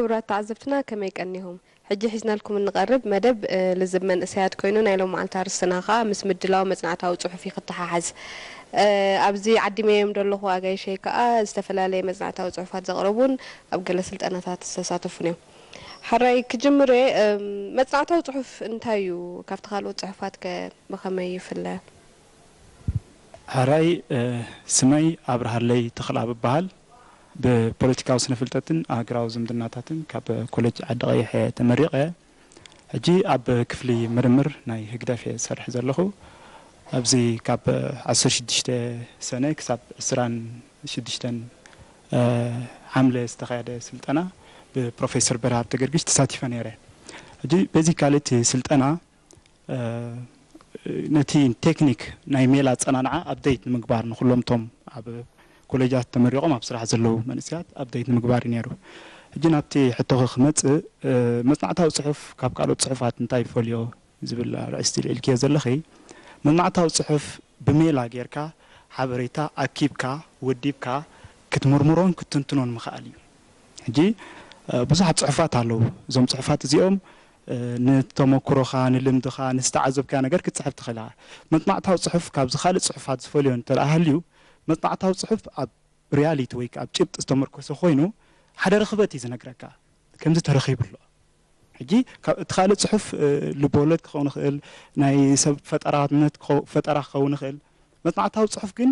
ክቡራት ተዓዘብትና ከመይ ቀኒኹም? ሕጂ ሒዝናልኩም እንቐርብ መደብ ልዝብ መንእሰያት ኮይኑ ናይ ሎም መዓልቲ ኣርስትና ከኣ ምስ ምድላው መጽናዕታዊ ጽሑፍ እዩ ክተሓሓዝ። ኣብዚ ዓዲመዮም ዘለኹ ኣጋይሸይ ከኣ ዝተፈላለየ መጽናዕታዊ ጽሑፋት ዘቕረቡን ኣብ ገለ ስልጠናታት ዝተሳተፉን እዮም። ሓራይ ክጅምር እየ። መጽናዕታዊ ጽሑፍ እንታይ እዩ? ካብቲ ካልኦት ጽሑፋት ከ ብኸመይ ይፍለ? ሕራይ ስመይ ኣብርሃለይ ተኽልኣብ እበሃል። ብፖለቲካዊ ስነ ፍልጠትን ኣህግራዊ ዝምድናታትን ካብ ኮሌጅ ዓዲ ቀይሕ እየ ተመሪቐ። ሕጂ ኣብ ክፍሊ ምርምር ናይ ህግደፍ እየ ዝሰርሕ ዘለኹ። ኣብዚ ካብ ዓሰርተ ሽዱሽተ ሰነ ክሳብ ዕስራን ሽዱሽተን ሓምለ ዝተኻየደ ስልጠና ብፕሮፌሰር በርሃ ሃብተገርግሽ ተሳቲፈ ነይረ። ሕጂ ቤዚካሊ እቲ ስልጠና ነቲ ቴክኒክ ናይ ሜላ ኣጸናንዓ ኣፕደይት ንምግባር ንኩሎም ቶም ኣብ ኮሌጃት ተመሪቖም ኣብ ስራሕ ዘለዉ መንእሰያት ኣፕደይት ንምግባር እዩ ነይሩ። ሕጂ ናብቲ ሕቶኺ ክመጽእ መጽናዕታዊ ጽሑፍ ካብ ካልኦት ጽሑፋት እንታይ ይፈልዮ ዝብል ኣርእስቲ ልዒልክዮ ዘለኺ መጽናዕታዊ ጽሑፍ ብሜላ ጌርካ ሓበሬታ ኣኪብካ ወዲብካ ክትምርምሮን ክትትንትኖን ምኽኣል እዩ። ሕጂ ብዙሓት ጽሑፋት ኣለዉ። እዞም ጽሑፋት እዚኦም ንተመኩሮኻ፣ ንልምድኻ፣ ንዝተዓዘብካዮ ነገር ክትጽሕፍ ትኽእል ኢኻ። መጽናዕታዊ ጽሑፍ ካብዚ ካልእ ጽሑፋት ዝፈልዮ እንተ ደኣ ሃልዩ፣ መጽናዕታዊ ጽሑፍ ኣብ ሪያሊቲ ወይ ከኣ ኣብ ጭብጢ ዝተመርኮሰ ኮይኑ ሓደ ርኽበት እዩ ዝነግረካ። ከምዚ ተረኺቡ ኣሎ። ሕጂ ካብ እቲ ካልእ ጽሑፍ ልቦወለድ ክኸውን ይኽእል፣ ናይ ሰብ ፈጠራነት ፈጠራ ክኸውን ይኽእል። መጽናዕታዊ ጽሑፍ ግን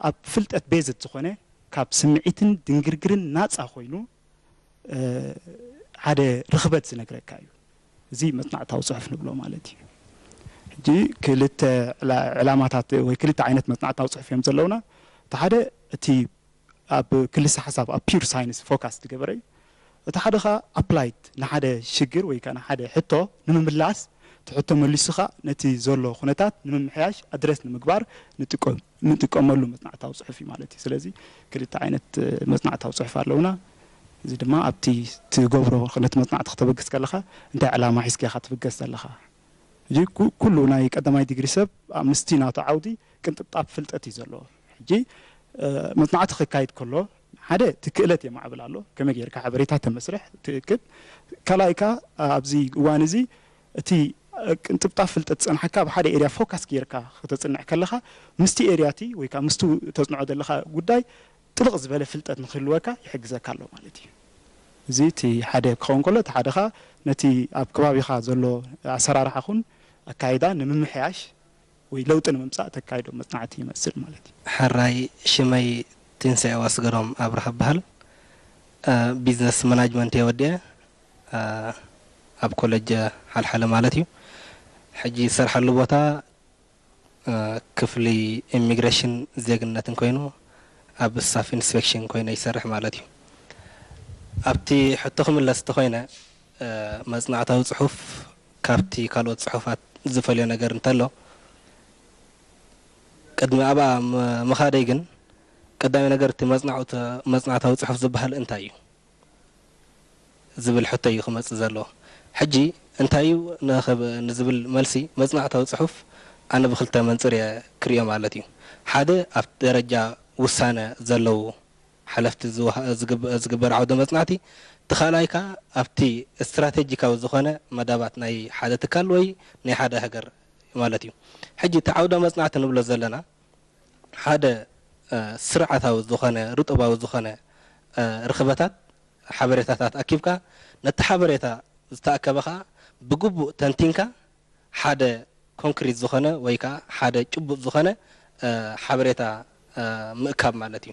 ኣብ ፍልጠት ቤዝድ ዝኾነ ካብ ስምዒትን ድንግርግርን ናጻ ኮይኑ ሓደ ርኽበት ዝነግረካ እዩ። እዚ መጽናዕታዊ ጽሑፍ ንብሎ ማለት እዩ። ሕጂ ክልተ ዕላማታት ወይ ክልተ ዓይነት መጽናዕታዊ ጽሑፍ እዮም ዘለውና። እቲ ሓደ እቲ ኣብ ክልሰ ሓሳብ ኣብ ፒር ሳይንስ ፎካስ ዝገበረ እዩ። እቲ ሓደ ኸኣ ኣፕላይድ ንሓደ ሽግር ወይ ከዓ ንሓደ ሕቶ ንምምላስ እቲ ሕቶ መሊሱ ኸኣ ነቲ ዘሎ ኩነታት ንምምሕያሽ ኣድረስ ንምግባር ንጥቀመሉ መጽናዕታዊ ጽሑፍ እዩ ማለት እዩ። ስለዚ ክልተ ዓይነት መጽናዕታዊ ጽሑፍ ኣለውና። እዚ ድማ ኣብቲ ትገብሮ ነቲ መጽናዕቲ ክተበግስ ከለኻ እንታይ ዕላማ ሒዝካ ኢኻ ትብገስ ዘለኻ? ሕጂ ኩሉ ናይ ቀዳማይ ዲግሪ ሰብ ምስቲ ናቱ ዓውዲ ቅንጥብጣብ ፍልጠት እዩ ዘለዎ። ሕጂ መጽናዕቲ ክካይድ ከሎ ሓደ እቲ ክእለት የማዕብል ኣሎ። ከመይ ጌርካ ሓበሬታ ተመስርሕ ትእክብ። ካልኣይ ከኣ ኣብዚ እዋን እዚ እቲ ቅንጥብጣብ ፍልጠት ዝጸንሓካ ኣብ ሓደ ኤርያ ፎካስ ጌርካ ክተጽንዕ ከለኻ ምስቲ ኤርያ እቲ ወይ ከዓ ምስቲ ተጽንዖ ዘለኻ ጉዳይ ጥልቕ ዝበለ ፍልጠት ንክህልወካ ይሕግዘካ ኣሎ ማለት እዩ። እዚ እቲ ሓደ ክኸውን ከሎ እቲ ሓደ ኸኣ ነቲ ኣብ ከባቢኻ ዘሎ ኣሰራርሓ ኹን ኣካይዳ ንምምሕያሽ ወይ ለውጢ ንምምጻእ ተካይዶ መጽናዕቲ ይመስል ማለት እዩ። ሕራይ ሽመይ ትንሳኤ ዋስገዶም ኣብርሃ እበሃል። ቢዝነስ ማናጅመንት እየ ወዲአ ኣብ ኮለጅ ሓልሓለ ማለት እዩ። ሕጂ ዝሰርሓሉ ቦታ ክፍሊ ኢሚግሬሽን ዜግነትን ኮይኑ ኣብ ስታፍ ኢንስፔክሽን ኮይነ ይሰርሕ ማለት እዩ። ኣብቲ ሕቶ ክምለስ እንተኾይነ መጽናዕታዊ ጽሑፍ ካብቲ ካልኦት ጽሑፋት ዝፈልዮ ነገር እንተሎ ቅድሚ ኣብኣ ምኻደይ ግን ቀዳማይ ነገር እቲ መጽናዕታዊ ጽሑፍ ዝበሃል እንታይ እዩ? ዝብል ሕቶ እዩ ክመጽእ ዘለዎ። ሕጂ እንታይ እዩ ንዝብል መልሲ መጽናዕታዊ ጽሑፍ ኣነ ብኽልተ መንጽር እየ ክርእዮ ማለት እዩ። ሓደ ኣብ ደረጃ ውሳነ ዘለዉ ሓለፍቲ ዝግበር ዓውደ መጽናዕቲ፣ እቲ ካልኣይ ከኣ ኣብቲ ስትራቴጂካዊ ዝኾነ መዳባት ናይ ሓደ ትካል ወይ ናይ ሓደ ሃገር ማለት እዩ። ሕጂ እቲ ዓውደ መጽናዕቲ ንብሎ ዘለና ሓደ ስርዓታዊ ዝኾነ ርጡባዊ ዝኾነ ርኽበታት ሓበሬታታት ኣኪብካ ነቲ ሓበሬታ ዝተኣከበ ከዓ ብግቡእ ተንቲንካ ሓደ ኮንክሪት ዝኾነ ወይ ከዓ ሓደ ጭቡጥ ዝኾነ ሓበሬታ ምእካብ ማለት እዩ።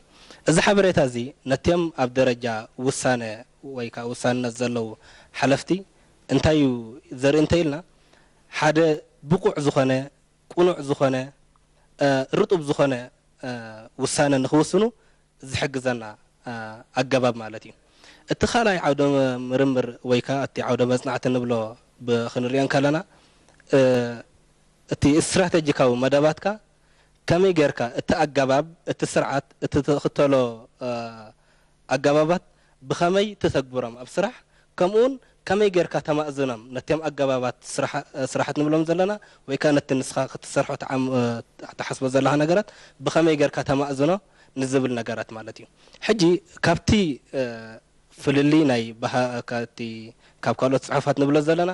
እዚ ሓበሬታ እዚ ነቲኦም ኣብ ደረጃ ውሳነ ወይ ከዓ ውሳንነት ዘለዉ ሓለፍቲ እንታይ እዩ ዘርኢ እንተኢልና ሓደ ብቑዕ ዝኾነ ቅኑዕ ዝኾነ ርጡብ ዝኾነ ውሳነ ንኽውስኑ ዝሕግዘና ኣገባብ ማለት እዩ። እቲ ካልኣይ ዓውደ ምርምር ወይ ከዓ እቲ ዓውደ መጽናዕቲ ንብሎ ክንሪኦ እንከለና እቲ ስትራቴጂካዊ መደባትካ ከመይ ጌርካ እቲ ኣገባብ እቲ ስርዓት እቲ ትኽተሎ ኣገባባት ብኸመይ ትተግብሮም ኣብ ስራሕ ከምኡውን ከመይ ጌርካ ተማእዝኖም ነቲኦም ኣገባባት ስራሓት ንብሎም ዘለና ወይ ከዓ ነቲ ንስኻ ክትሰርሖ ትሓስቦ ዘለኻ ነገራት ብኸመይ ጌርካ ተማእዝኖ ንዝብል ነገራት ማለት እዩ። ሕጂ ካብቲ ፍልልይ ናይ ባህ- ካብ ካልኦት ፅሑፋት ንብሎ ዘለና፣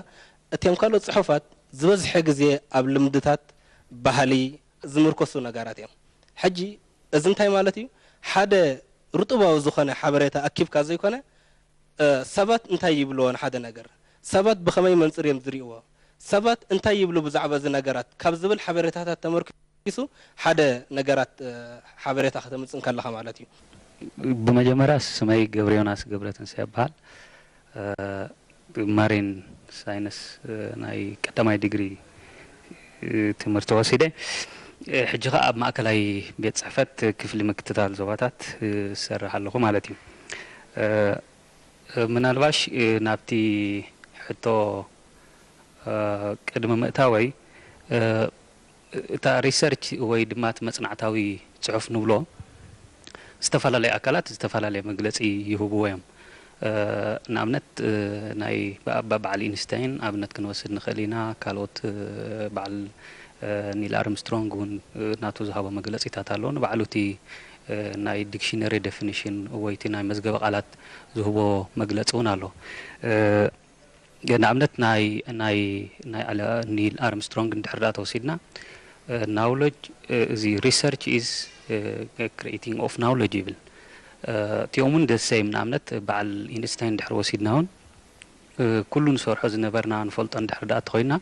እቲም ካልኦት ፅሑፋት ዝበዝሐ ግዜ ኣብ ልምድታት፣ ባህሊ ዝምርኮሱ ነገራት እዮም። ሕጂ እዚ እንታይ ማለት እዩ? ሓደ ርጡባዊ ዝኾነ ሓበሬታ ኣኪብካ ዘይኮነ፣ ሰባት እንታይ ይብልዎ ንሓደ ነገር፣ ሰባት ብኸመይ መንፅር እዮም ዝርእይዎ፣ ሰባት እንታይ ይብሉ ብዛዕባ እዚ ነገራት ካብ ዝብል ሓበሬታታት ተመርኪሱ ሓደ ነገራት ሓበሬታ ከተምፅእ እንከለኻ ማለት እዩ። ብመጀመርያ ስመይ ገብረዮናስ ገብረትንሳኤ ይበሃል። ማሪን ሳይንስ ናይ ቀዳማይ ዲግሪ ትምህርቲ ወሲደ። ሕጂ ኸዓ ኣብ ማእከላይ ቤት ፅሕፈት ክፍሊ ምክትታል ዞባታት ዝሰርሕ ኣለኹ ማለት እዩ። ምናልባሽ ናብቲ ሕቶ ቅድሚ ምእታወይ እታ ሪሰርች ወይ ድማ እቲ መፅናዕታዊ ፅሑፍ ንብሎ ዝተፈላለዩ ኣካላት ዝተፈላለየ መግለፂ ይህብዎ እዮም። ንኣብነት ናይ በዓል ኢንስታይን ኣብነት ክንወስድ ንኽእል ኢና። ካልኦት በዓል ኒል ኣርምስትሮንግ እውን ናቱ ዝሃቦ መግለፂታት ኣሎ። ንባዕሉ እቲ ናይ ዲክሽነሪ ዴፊኒሽን ወይ እቲ ናይ መዝገበ ቃላት ዝህቦ መግለፂ እውን ኣሎ። ንኣብነት ናይ ናይ ናይ ኣለ ኒል ኣርምስትሮንግ እንድሕር ዳኣ ተወሲድና knowledge እዚ research is creating of knowledge ይብል። እቲኦም እውን the same ንኣብነት በዓል ኢንስታይን እንድሕር ወሲድና እውን ኩሉ ንሰርሖ ዝነበርና ንፈልጦ እንድሕር ዳኣ ተኮይና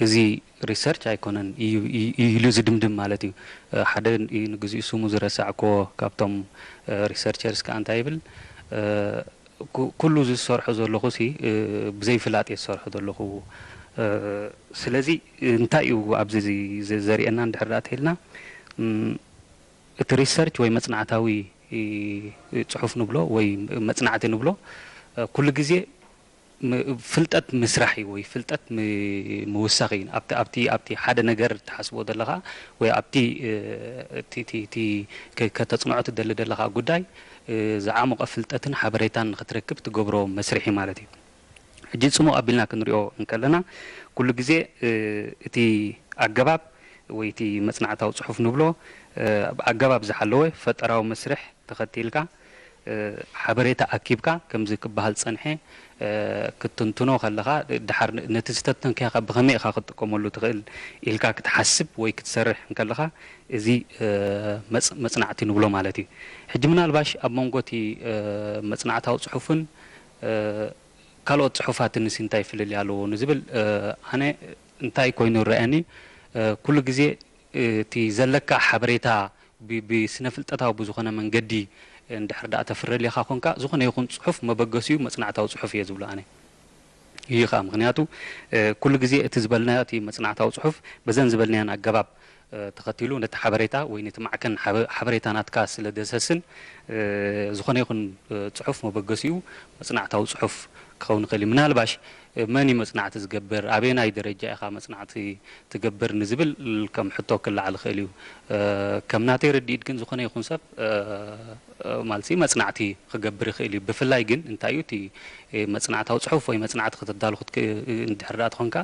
እዚ research ኣይኮነን ኢሉ ዝድምድም ማለት እዩ። ሓደ ንግዚኡ ስሙ ዝረሳዕክዎ ካብቶም researchers ከዓ እንታይ ይብል ኩሉ እዚ ዝሰርሖ ዘለኹ ሲ ብዘይፍላጥ እየ ዝሰርሖ ዘለኹ። ስለዚ እንታይ እዩ ኣብዚ ዘርእየና እንድሕር ዳኣ ተይልና እቲ research ወይ መፅናዕታዊ ፅሑፍ ንብሎ ወይ መፅናዕቲ ንብሎ ኩሉ ግዜ ፍልጠት ምስራሕ እዩ ወይ ፍልጠት ምውሳኽ እዩ። ኣብቲ ኣብቲ ሓደ ነገር ትሓስቦ ዘለኻ ወይ ኣብቲ እቲ ከተፅንዖ ትደሊ ዘለኻ ጉዳይ ዝዓሞቐ ፍልጠትን ሓበሬታን ንክትረክብ ትገብሮ መስርሒ ማለት እዩ። ሕጂ ፅሙቕ ኣቢልና ክንሪኦ እንከለና ኩሉ ግዜ እቲ ኣገባብ ወይ እቲ መፅናዕታዊ ፅሑፍ ንብሎ ኣገባብ ዝሓለወ ፈጠራዊ መስርሕ ተኸቲልካ ሓበሬታ ኣኪብካ ከምዚ ክበሃል ዝፀንሐ ክትትንትኖ ከለኻ ድሓር ነቲ ዝተንተንካዮ ከ ብኸመይ ኢኻ ክትጥቀመሉ ትኽእል ኢልካ ክትሓስብ ወይ ክትሰርሕ እንከለኻ እዚ መፅናዕቲ ንብሎ ማለት እዩ። ሕጂ ምናልባሽ ኣብ መንጎ እቲ መፅናዕታዊ ፅሑፍን ካልኦት ፅሑፋትንስ እንታይ ፍልልይ ኣለዎ ንዝብል ኣነ እንታይ ኮይኑ ይረኣየኒ ኩሉ ግዜ እቲ ዘለካ ሓበሬታ ብስነ ፍልጠታዊ ብዝኾነ መንገዲ እንድሕር ዳኣ ተፍርየልካ ኮንካ ዝኾነ ይኹን ፅሑፍ መበገሲኡ መፅናዕታዊ ፅሑፍ እየ ዝብሎ ኣነ። እዩ ከዓ ምክንያቱ ኩሉ ግዜ እቲ ዝበልናዮ እቲ መፅናዕታዊ ፅሑፍ በዘን ዝበልናዮን ኣገባብ ተኸቲሉ ነቲ ሓበሬታ ወይ ነቲ ማዕከን ሓበሬታ ናትካ ስለ ደሰስን ዝኾነ ይኹን ፅሑፍ መበገሲኡ መፅናዕታዊ ፅሑፍ ክኸውን ይኽእል እዩ። ምናልባሽ መን እዩ መፅናዕቲ ዝገብር፣ ኣበየናይ ደረጃ ኢኻ መፅናዕቲ ትገብር ንዝብል ከም ሕቶ ክለዓል ይኽእል እዩ። ከም ናተይ ርድኢት ግን ዝኾነ ይኹን ሰብ ማለት መፅናዕቲ ክገብር ይኽእል እዩ። ብፍላይ ግን እንታይ እዩ እቲ መፅናዕታዊ ፅሑፍ ወይ መፅናዕቲ ከተዳሉ ክትክ- እንድሕር ዳኣ ትኾንካ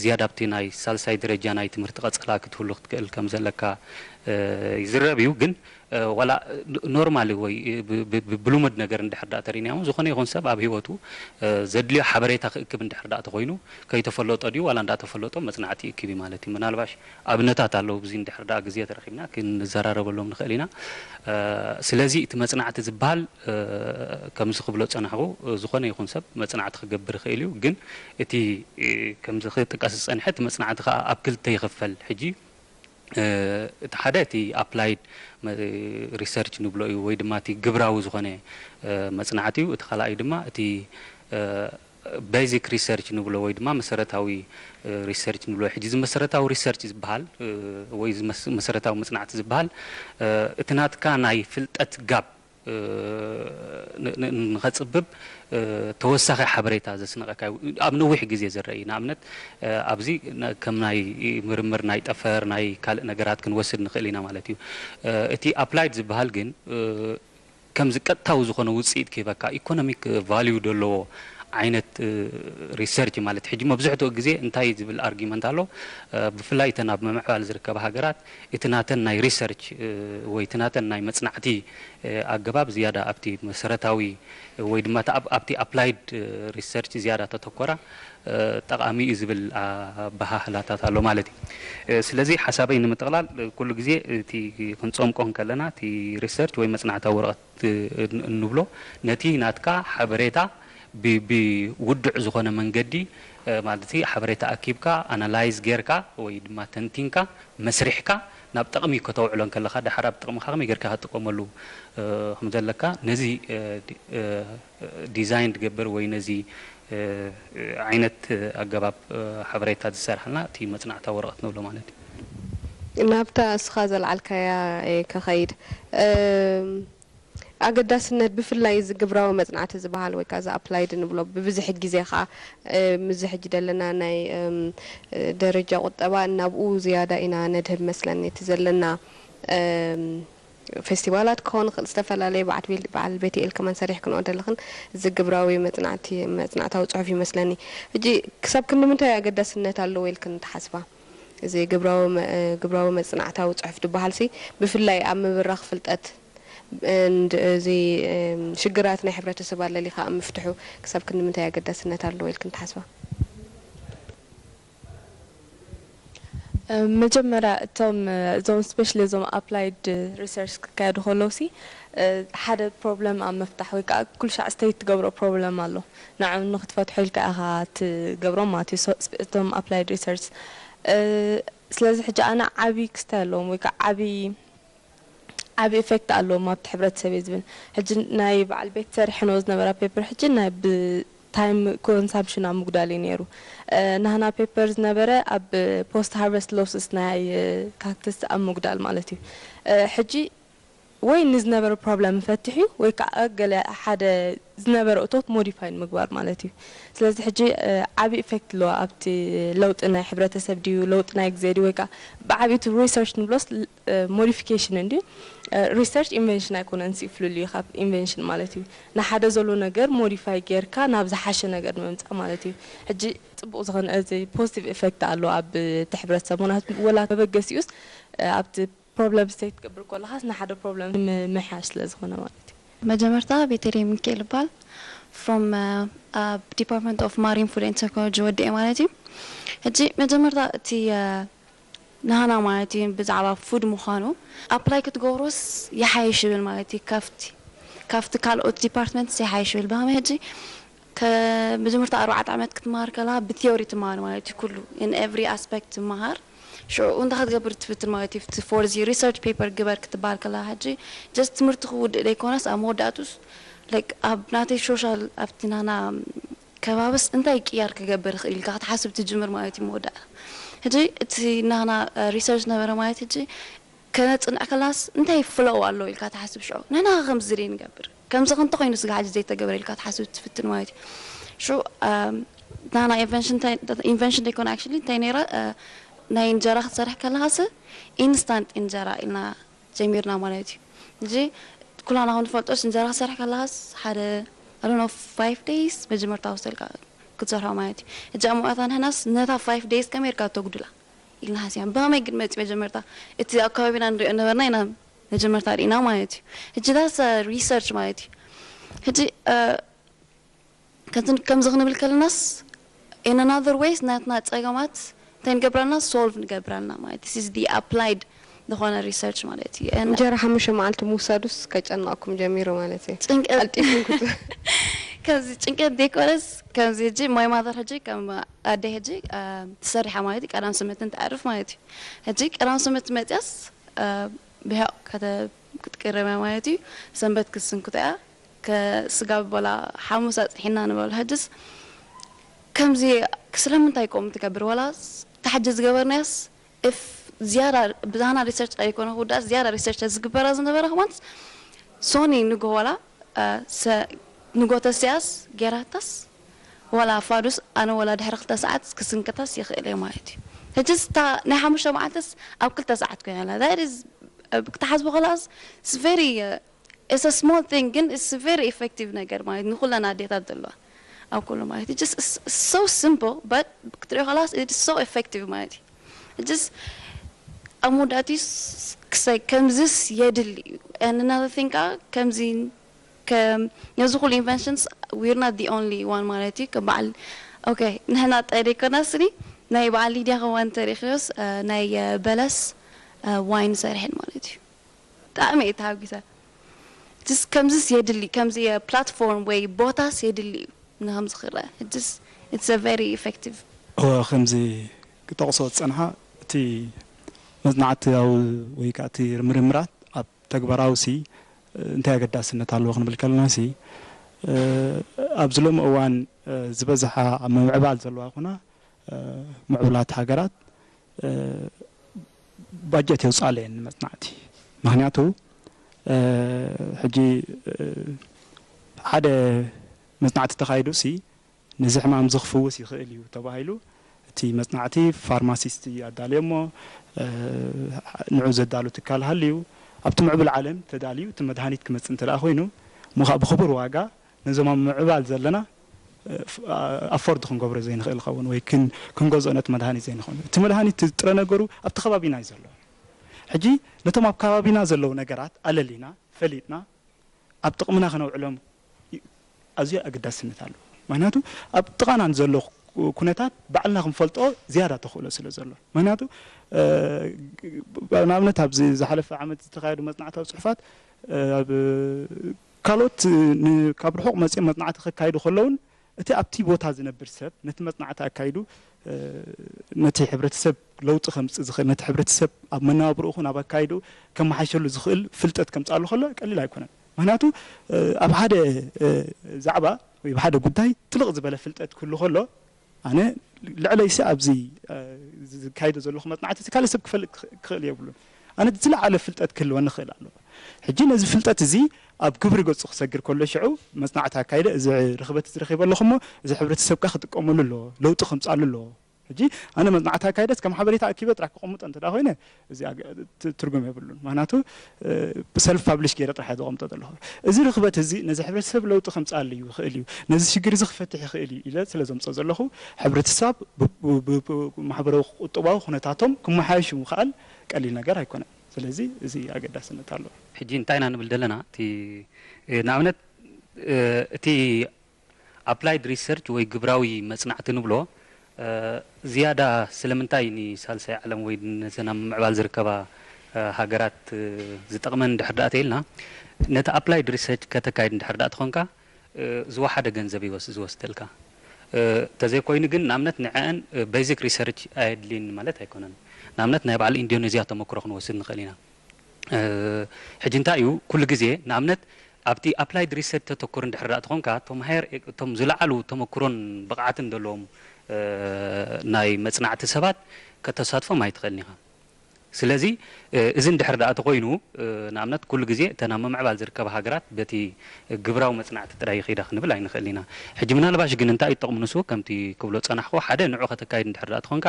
ዝያዳ ኣብቲ ናይ ሳልሳይ ደረጃ ናይ ትምህርቲ ቀፀላ ክትህሉ ክትክእል ከም ዘለካ ይዝረብ እዩ። ግን ዋላ ኖርማል ወይ ብልሙድ ነገር እንድሕር ዳኣ ተሪእናዮ ዝኾነ ይኹን ሰብ ኣብ ሂወቱ ዘድልዮ ሓበሬታ ክእክብ እንድሕር ዳኣ ተኾይኑ ከይተፈለጦ ድዩ ዋላ እንዳተፈለጦ መፅናዕቲ ይእክብ እዩ ማለት እዩ። ምናልባሽ ኣብነታት ኣለዉ። ብዚ እንድሕር ደኣ ግዜ ተረኺብና ክንዘራረበሎም ንኽእል ኢና። ስለዚ እቲ መጽናዕቲ ዝበሃል ከምዚ ክብሎ ዝጸናሕኩ ዝኾነ ይኹን ሰብ መጽናዕቲ ክገብር ይኽእል እዩ። ግን እቲ ከምዚ ክጥቀስ ዝጸንሐ እቲ መጽናዕቲ ከኣ ኣብ ክልተ ይኽፈል። ሕጂ እቲ ሓደ እቲ ኣፕላይድ ሪሰርች ንብሎ እዩ ወይ ድማ እቲ ግብራዊ ዝኾነ መጽናዕቲ እዩ። እቲ ካልኣይ ድማ እቲ ቤዚክ ሪሰርች ንብሎ ወይ ድማ መሰረታዊ ሪሰርች ንብሎ። ሕጂ እዚ መሰረታዊ ሪሰርች ዝበሃል ወይ እዚ መሰረታዊ መፅናዕቲ ዝበሃል እቲ ናትካ ናይ ፍልጠት ጋብ ንኸፅብብ ተወሳኺ ሓበሬታ ዘስንቐካ እዩ። ኣብ ነዊሕ ግዜ ዝረአ እዩ። ንኣብነት ኣብዚ ከም ናይ ምርምር ናይ ጠፈር ናይ ካልእ ነገራት ክንወስድ ንኽእል ኢና ማለት እዩ። እቲ ኣፕላይድ ዝበሃል ግን ከምዚ ቀጥታዊ ዝኾነ ውፅኢት ክህበካ ኢኮኖሚክ ቫልዩ ዘለዎ ዓይነት research ማለት ሕጂ መብዝሕትኡ ግዜ እንታይ ዝብል argument ኣሎ? ብፍላይ እተን ኣብ ምምዕባል ዝርከባ ሃገራት እቲ ናተን ናይ research ወይ እቲ ናተን ናይ መጽናዕቲ ኣገባብ ዝያዳ ኣብቲ መሰረታዊ ወይ ድማ ኣብቲ applied research ዝያዳ ተተኮራ ጠቓሚ እዩ ዝብል ኣበሃህላታት ኣሎ ማለት እዩ። ስለዚ ሓሳበይ ንምጥቕላል ኩሉ ግዜ እቲ ክንጸምቆ እንከለና እቲ research ወይ መጽናዕታዊ ወረቐት እንብሎ ነቲ ናትካ ሓበሬታ ብውዱዕ ዝኾነ መንገዲ ማለት ሓበሬታ ኣኪብካ ኣናላይዝ ጌርካ ወይ ድማ ተንቲንካ መስሪሕካ ናብ ጥቕሚ ከተውዕሎ እንከለኻ ደሓር ኣብ ጥቕምኻ ከመይ ጌርካ ክትጥቀመሉ ከም ዘለካ ነዚ ዲዛይን ትገብር ወይ ነዚ ዓይነት ኣገባብ ሓበሬታ ዝሰርሓልና እቲ መጽናዕታዊ ወረቐት ንብሎ ማለት እዩ። ናብታ እስኻ ዘልዓልካያ እየ ከኸይድ። ኣገዳስነት ብፍላይ እዚ ግብራዊ መጽናዕቲ ዝበሃል ወይ ከዓ እዚ ኣፕላይድ ንብሎ ብብዝሒ ግዜ ከዓ ምዚ ሕጂ ዘለና ናይ ደረጃ ቁጠባ ናብኡ ዝያዳ ኢና ነድህብ መስለኒ እቲ ዘለና ፌስቲቫላት ክኸውን ይኽእል ዝተፈላለየ በዓል ቤት ኤል ከማን ሰሪሕክንኦ ዘለኽን እዚ ግብራዊ መጽናዕቲ መጽናዕታዊ ጽሑፍ ይመስለኒ። ሕጂ ክሳብ ክንዲ ምንታይ ኣገዳስነት ኣለዎ ኢልክን ትሓስባ? እዚ ግብራዊ መ- ግብራዊ መጽናዕታዊ ጽሑፍ ዝበሃል ሲ ብፍላይ ኣብ ምብራኽ ፍልጠት and እዚ ሽግራት ናይ ሕብረተሰብ ኣለሊኻ ኣብ ምፍትሑ ክሳብ ክንዲ ምንታይ ኣገዳስነት ኣለዎ ኢልክን ትሓስባ? መጀመርያ እቶም እዞም ስፔሻሊ እዞም ኣፕላይድ ሪሰርች ክካየዱ ከለዉ ሲ ሓደ ፕሮብለም ኣብ ምፍታሕ ወይ ከዓ ኩሉ ሻዕ ስተይት ትገብሮ ፕሮብለም ኣሎ ንዕኡ ንክትፈትሖ ኢልካ ኢኻ ትገብሮም ማለት እዩ እቶም ኣፕላይድ ሪሰርች ስለዚ ሕጂ ኣነ ዓብዪ ክስታይ ኣለዎም ወይ ከዓ ዓብዪ ዓብዪ ኢፌክት ኣለዎም ኣብቲ ሕብረተሰብ እየ ዝብል። ሕጂ ናይ በዓል ቤት ሰሪሐንኦ ዝነበራ ፔፐር ሕጂ ናይ ብታይም ኮንሳምፕሽን ኣብ ምጉዳል እዩ ነይሩ። ናህና ፔፐር ዝነበረ ኣብ ፖስት ሃርቨስት ሎስስ ናይ ካክተስ ኣብ ምጉዳል ማለት እዩ። ሕጂ ወይ ንዝነበረ ፕሮብለም ፈትሕ እዩ ወይ ከዓ ገለ ሓደ ዝነበረ እቶት ሞዲፋይ ንምግባር ማለት እዩ። ስለዚ ሕጂ ዓብዪ ኢፌክት ኣለዎ ኣብቲ ለውጢ ናይ ሕብረተሰብ ድዩ ለውጢ ናይ ግዜ ድዩ ወይ ከዓ ብዓብዪ እቲ ሪሰርች ንብሎስ ሞዲፊኬሽን እንድዩ። ሪሰርች ኢንቨንሽን ኣይኮነን ሲ ፍሉል እዩ ካብ ኢንቨንሽን ማለት እዩ። ንሓደ ዘሎ ነገር ሞዲፋይ ጌርካ ናብ ዝሓሸ ነገር ንምምፃእ ማለት እዩ። ሕጂ ፅቡቕ ዝኾነ እዚ ፖዚቲቭ ኢፌክት ኣሎ ኣብ እቲ ሕብረተሰብ ምክንያቱ ወላ መበገሲኡስ ኣብቲ ፕሮብለም ስተይት ትገብር ከለኻስ ንሓደ ፕሮብለም ምምሕያሽ ስለ ዝኾነ ማለት እዩ። መጀመርታ ቤተልሔም ሚካኤል ይበሃል from ኣብ Department of Marine Food and Technology ወዲኤ ማለት እዩ። ሕጂ መጀመርታ እቲ ናህና ማለት እዩ ብዛዕባ ፉድ ምዃኑ ኣፕላይ ክትገብሮስ ይሓይሽ ይብል ማለት እዩ ካብቲ ካብቲ ካልኦት ዲፓርትመንትስ ይሓይሽ ይብል ብሃመ ሕጂ መጀመርታ ኣርባዕተ ዓመት ክትመሃር ከለካ ብቲዮሪ ትመሃር ማለት እዩ ኩሉ in every aspect ትመሃር ሽዑ እንታይ ክትገብር ትፍትን ማለት እዩ for the research paper ግበር ክትበሃል ከለካ ሕጂ just ትምህርቲ ክውድእ ዘይኮነስ ኣብ መወዳእቱስ like ኣብ ናተይ ሶሻል ኣብቲ ናና ከባብስ እንታይ ቅያር ክገብር ይኽእል ኢልካ ክትሓስብ ትጅምር ማለት እዩ መወዳእታ ሕጂ እቲ ናና ሪሰርች ነበረ ማለት ሕጂ ከነፅንዕ ከላስ እንታይ ፍለው ኣሎ ኢልካ ትሓስብ ሽዑ ንሕና ከምዚ ዝደይ ንገብር ከምዚ ክንተ ኮይኑ ስጋ ሕጂ ዘይተገበረ ኢልካ ትሓስብ ትፍትን ማለት እዩ ሽዑ ናና ኢንቨንሽን ዘይኮነ ኣክቹሊ እንታይ ነይራ ናይ እንጀራ ክትሰርሕ ከለካስ ኢንስታንት እንጀራ ኢልና ጀሚርና ማለት እዩ እዚ ኩላና ከም ንፈልጦስ እንጀራ ክትሰርሕ ከለካስ ሓደ ኣዶኖ ፋይቭ ደይስ መጀመርታ ወሰልካ ክትሰርሖ ማለት እዩ እጃ መዋእታ ንሕናስ ነታ ፋይቭ ደይስ ከመይ ኢልካ ተጉድላ ኢልና ሓሲና ብኸመይ ግን መፂ መጀመርታ እቲ ኣብ ከባቢና ንሪኦ ነበርና ኢና መጀመርታ ርኢና ማለት እዩ ሕጂ ዳስ ሪሰርች ማለት እዩ ሕጂ ከምዚ ክንብል ከለናስ in another ways ናትና ፀገማት እንታይ ንገብረልና ሶልቭ ንገብረልና ማለት this is the applied ዝኾነ research ማለት እዩ እንጀራ ሓሙሽተ መዓልቲ ምውሳዱስ ከጨንቐኩም ጀሚሩ ማለት እዩ ጭንቀት ቀልጢፍኩም ክት ከምዚ ጭንቀት ዘይኮነስ ከምዚ ሕጂ my mother ሕጂ ከም ኣደይ ሕጂ ትሰሪሓ ማለት እዩ ቀዳም ሰንበትን ትዕርፍ ማለት እዩ ሕጂ ቀዳም ሰንበት መፅያስ ብሕቕ ክትቅረብ እያ ማለት እዩ ሰንበት ክትስንክቶ እያ ከስጋብ በላ ሓሙስ ኣፅሒና ንበል ሕጅስ ከምዚ ስለምንታይ ከምኡ ትገብር ወላ ታሕጂ ዝገበርናያስ እፍ ዝያዳ ብዛና ሪሰርች ኣይኮነ ክውዳእስ ዝያዳ ሪሰርች ዝግበራ ዝነበረ ከማንስ ሶኒ ንጎ ወላ ንጎ ተስያስ ጌራታስ ወላ ፋዱስ ኣነ ወላ ድሕሪ ክልተ ሰዓት ክስንክታስ ይኽእል እየ ማለት እዩ ሕጅስ እታ ናይ ሓሙሽተ መዓልትስ ኣብ ክልተ ሰዓት ኮይና ኣላ ክትሓስቦ ከላስ ቨሪ it's a small thing ግን it's very effective ነገር ማለት ንኩለን ኣዴታት ዘለዋ ኣብ ኩሉ ማለት እዩ። Just it's so simple but ክትሪኦ ከላስ it's so effective ማለት እዩ። Just ኣብ መወዳእትኡ ክሳይ ከምዝስ የድሊ እዩ። And another thing ከዓ ከምዚ ከም ነዚ ኩሉ inventions we're not the only one ማለት እዩ። ከም በዓል okay ንሕና ጥራይ ዘይኮና ስኒ ናይ በዓል ሊድያ ከዋን ተሪኽዮስ ናይ በለስ ዋይን ሰርሐን ማለት እዩ። ብጣዕሚ እየ ተሃጒሰ። Just ከምዝስ የድሊ ከምዚ platform ወይ ቦታስ የድሊ እዩ ንኸምዚ ክረአ። It's a very effective እወ ከምዚ ክጠቕሶ ዝጸንሓ እቲ መጽናዕታዊ ወይ ከዓ እቲ ምርምራት ኣብ ተግባራዊ ሲ እንታይ ኣገዳስነት ኣለዎ ክንብል ከለና ሲ ኣብዚ ሎሚ እዋን ዝበዝሓ ኣብ ምምዕባል ዘለዋ ይኹና ምዕቡላት ሃገራት ባጀት የውፅኣለየን ንመፅናዕቲ። ምክንያቱ ሕጂ ሓደ መፅናዕቲ ተካይዱ ሲ ነዚ ሕማም እዚ ክፍውስ ይኽእል እዩ ተባሂሉ እቲ መፅናዕቲ ፋርማሲስት ኣዳልዮ እሞ ንዑ ዘዳሉ ትካል ሃልዩ ኣብቲ ምዕቡል ዓለም ተዳልዩ እቲ መድሃኒት ክመፅእ እንተ ኮይኑ እሞ ከዓ ብክቡር ዋጋ ነዞም ኣብ ምዕባል ዘለና ኣፎርድ ክንገብሮ ዘይንኽእል ኸውን ወይ ክንገዝኦ ነቲ መድሃኒት ዘይንኸውን እቲ መድሃኒት ጥረ ነገሩ ኣብቲ ከባቢና እዩ ዘሎ። ሕጂ ነቶም ኣብ ከባቢና ዘለዉ ነገራት ኣለሊና ፈሊጥና ኣብ ጥቕምና ከነውዕሎም ኣዝዩ ኣገዳስነት ኣለዎ። ምክንያቱ ኣብ ጥቓና ንዘሎ ኩነታት ባዕልና ክንፈልጦ ዝያዳ ተኽእሎ ስለ ዘሎ። ምክንያቱ ንኣብነት ኣብዚ ዝሓለፈ ዓመት ዝተኻየዱ መፅናዕታዊ ፅሑፋት ኣብ ካልኦት ካብ ርሑቕ መፅኦም መፅናዕቲ ከካይዱ ከለውን እቲ ኣብቲ ቦታ ዝነብር ሰብ ነቲ መፅናዕቲ ኣካይዱ ነቲ ሕብረተሰብ ለውጢ ከምፅእ ዝኽእል ነቲ ሕብረተሰብ ኣብ መነባብርኡ ኹን ኣብ ኣካይድኡ ከመሓይሸሉ ዝኽእል ፍልጠት ከምፅኣሉ ከሎ ቀሊል ኣይኮነን። ምክንያቱ ኣብ ሓደ ዛዕባ ወይ ብሓደ ጉዳይ ጥልቕ ዝበለ ፍልጠት ክህሉ ከሎ ኣነ ልዕለይሲ ኣብዚ ዝካይዶ ዘለኹ መፅናዕቲ ካልእ ሰብ ክፈልጥ ክኽእል የብሉን። ኣነ ዝለዓለ ፍልጠት ክህልወኒ ክኽእል ኣለዎ። ሕጂ ነዚ ፍልጠት እዚ ኣብ ግብሪ ገፁ ክሰግር ከሎ ሽዑ መፅናዕቲ ኣካይደ እዚ ርኽበት እዚ ረኺበ ኣለኹ እሞ እዚ ሕብረተሰብ ከዓ ክጥቀመሉ ኣለዎ፣ ለውጢ ከምፅኣሉ ኣለዎ። ሕጂ ኣነ መፅናዕቲ ኣካይደስ ከም ሓበሬታ ኣኪበ ጥራሕ ክቐምጦ እንተ ኮይነ እዚ ትርጉም የብሉን። ምክንያቱ ብሰልፍ ፓብሊሽ ገይረ ጥራሕ ዘቐምጦ ዘለኹ። እዚ ርኽበት እዚ ነዚ ሕብረተሰብ ለውጢ ከምፅኣሉ ይኽእል እዩ፣ ነዚ ሽግር እዚ ክፈትሕ ይኽእል እዩ ኢለ ስለ ዘምፅኦ ዘለኹ ሕብረተሰብ ማሕበራዊ ቁጠባዊ ኩነታቶም ክመሓየሹ ምኽኣል ቀሊል ነገር ኣይኮነን። ስለዚ እዚ ኣገዳስነት ኣለዎ። ሕጂ እንታይ ኢና ንብል ዘለና? እቲ ንኣብነት እቲ ኣፕላይድ ሪሰርች ወይ ግብራዊ መጽናዕቲ ንብሎ ዝያዳ ስለምንታይ ንሳልሳይ ዓለም ወይ ነዘን ኣብ ምዕባል ዝርከባ ሃገራት ዝጠቕመን እንድሕር ደኣ ተይልና ነቲ ኣፕላይድ ሪሰርች ከተካይድ እንድሕር ደኣ ተኾንካ ዝወሓደ ገንዘብ ይወስ ዝወስደልካ ተዘይኮይኑ ግን ንኣብነት ንዐአን ቤዚክ ሪሰርች ኣየድልየኒ ማለት ኣይኮነን። ንኣብነት ናይ በዓል ኢንዶኔዝያ ተመክሮ ክንወስድ ንኽእል ኢና። ሕጂ እንታይ እዩ ኩሉ ግዜ ንኣብነት ኣብቲ ኣፕላይድ ሪሰርች ተተኩር እንድሕር ደኣ ተኾንካ እቶም ሃየር እቶም ዝለዓሉ ተመክሮን ብቕዓትን ዘለዎም ናይ መፅናዕቲ ሰባት ከተሳትፎም ኣይትኽእልን ኢኻ። ስለዚ እዚ እንድሕር ደኣ ተኮይኑ ንኣብነት ኩሉ ግዜ እተን ኣብ ምምዕባል ዝርከባ ሃገራት በቲ ግብራዊ መፅናዕቲ ጥራይ ይኸይዳ ክንብል ኣይንኽእል ኢና። ሕጂ ምናልባሽ ግን እንታይ እዩ ጥቕሙ ንሱ ከምቲ ክብሎ ዝፀናሕኩ ሓደ ንዑ ከተካይድ እንድሕር ደኣ ተኾንካ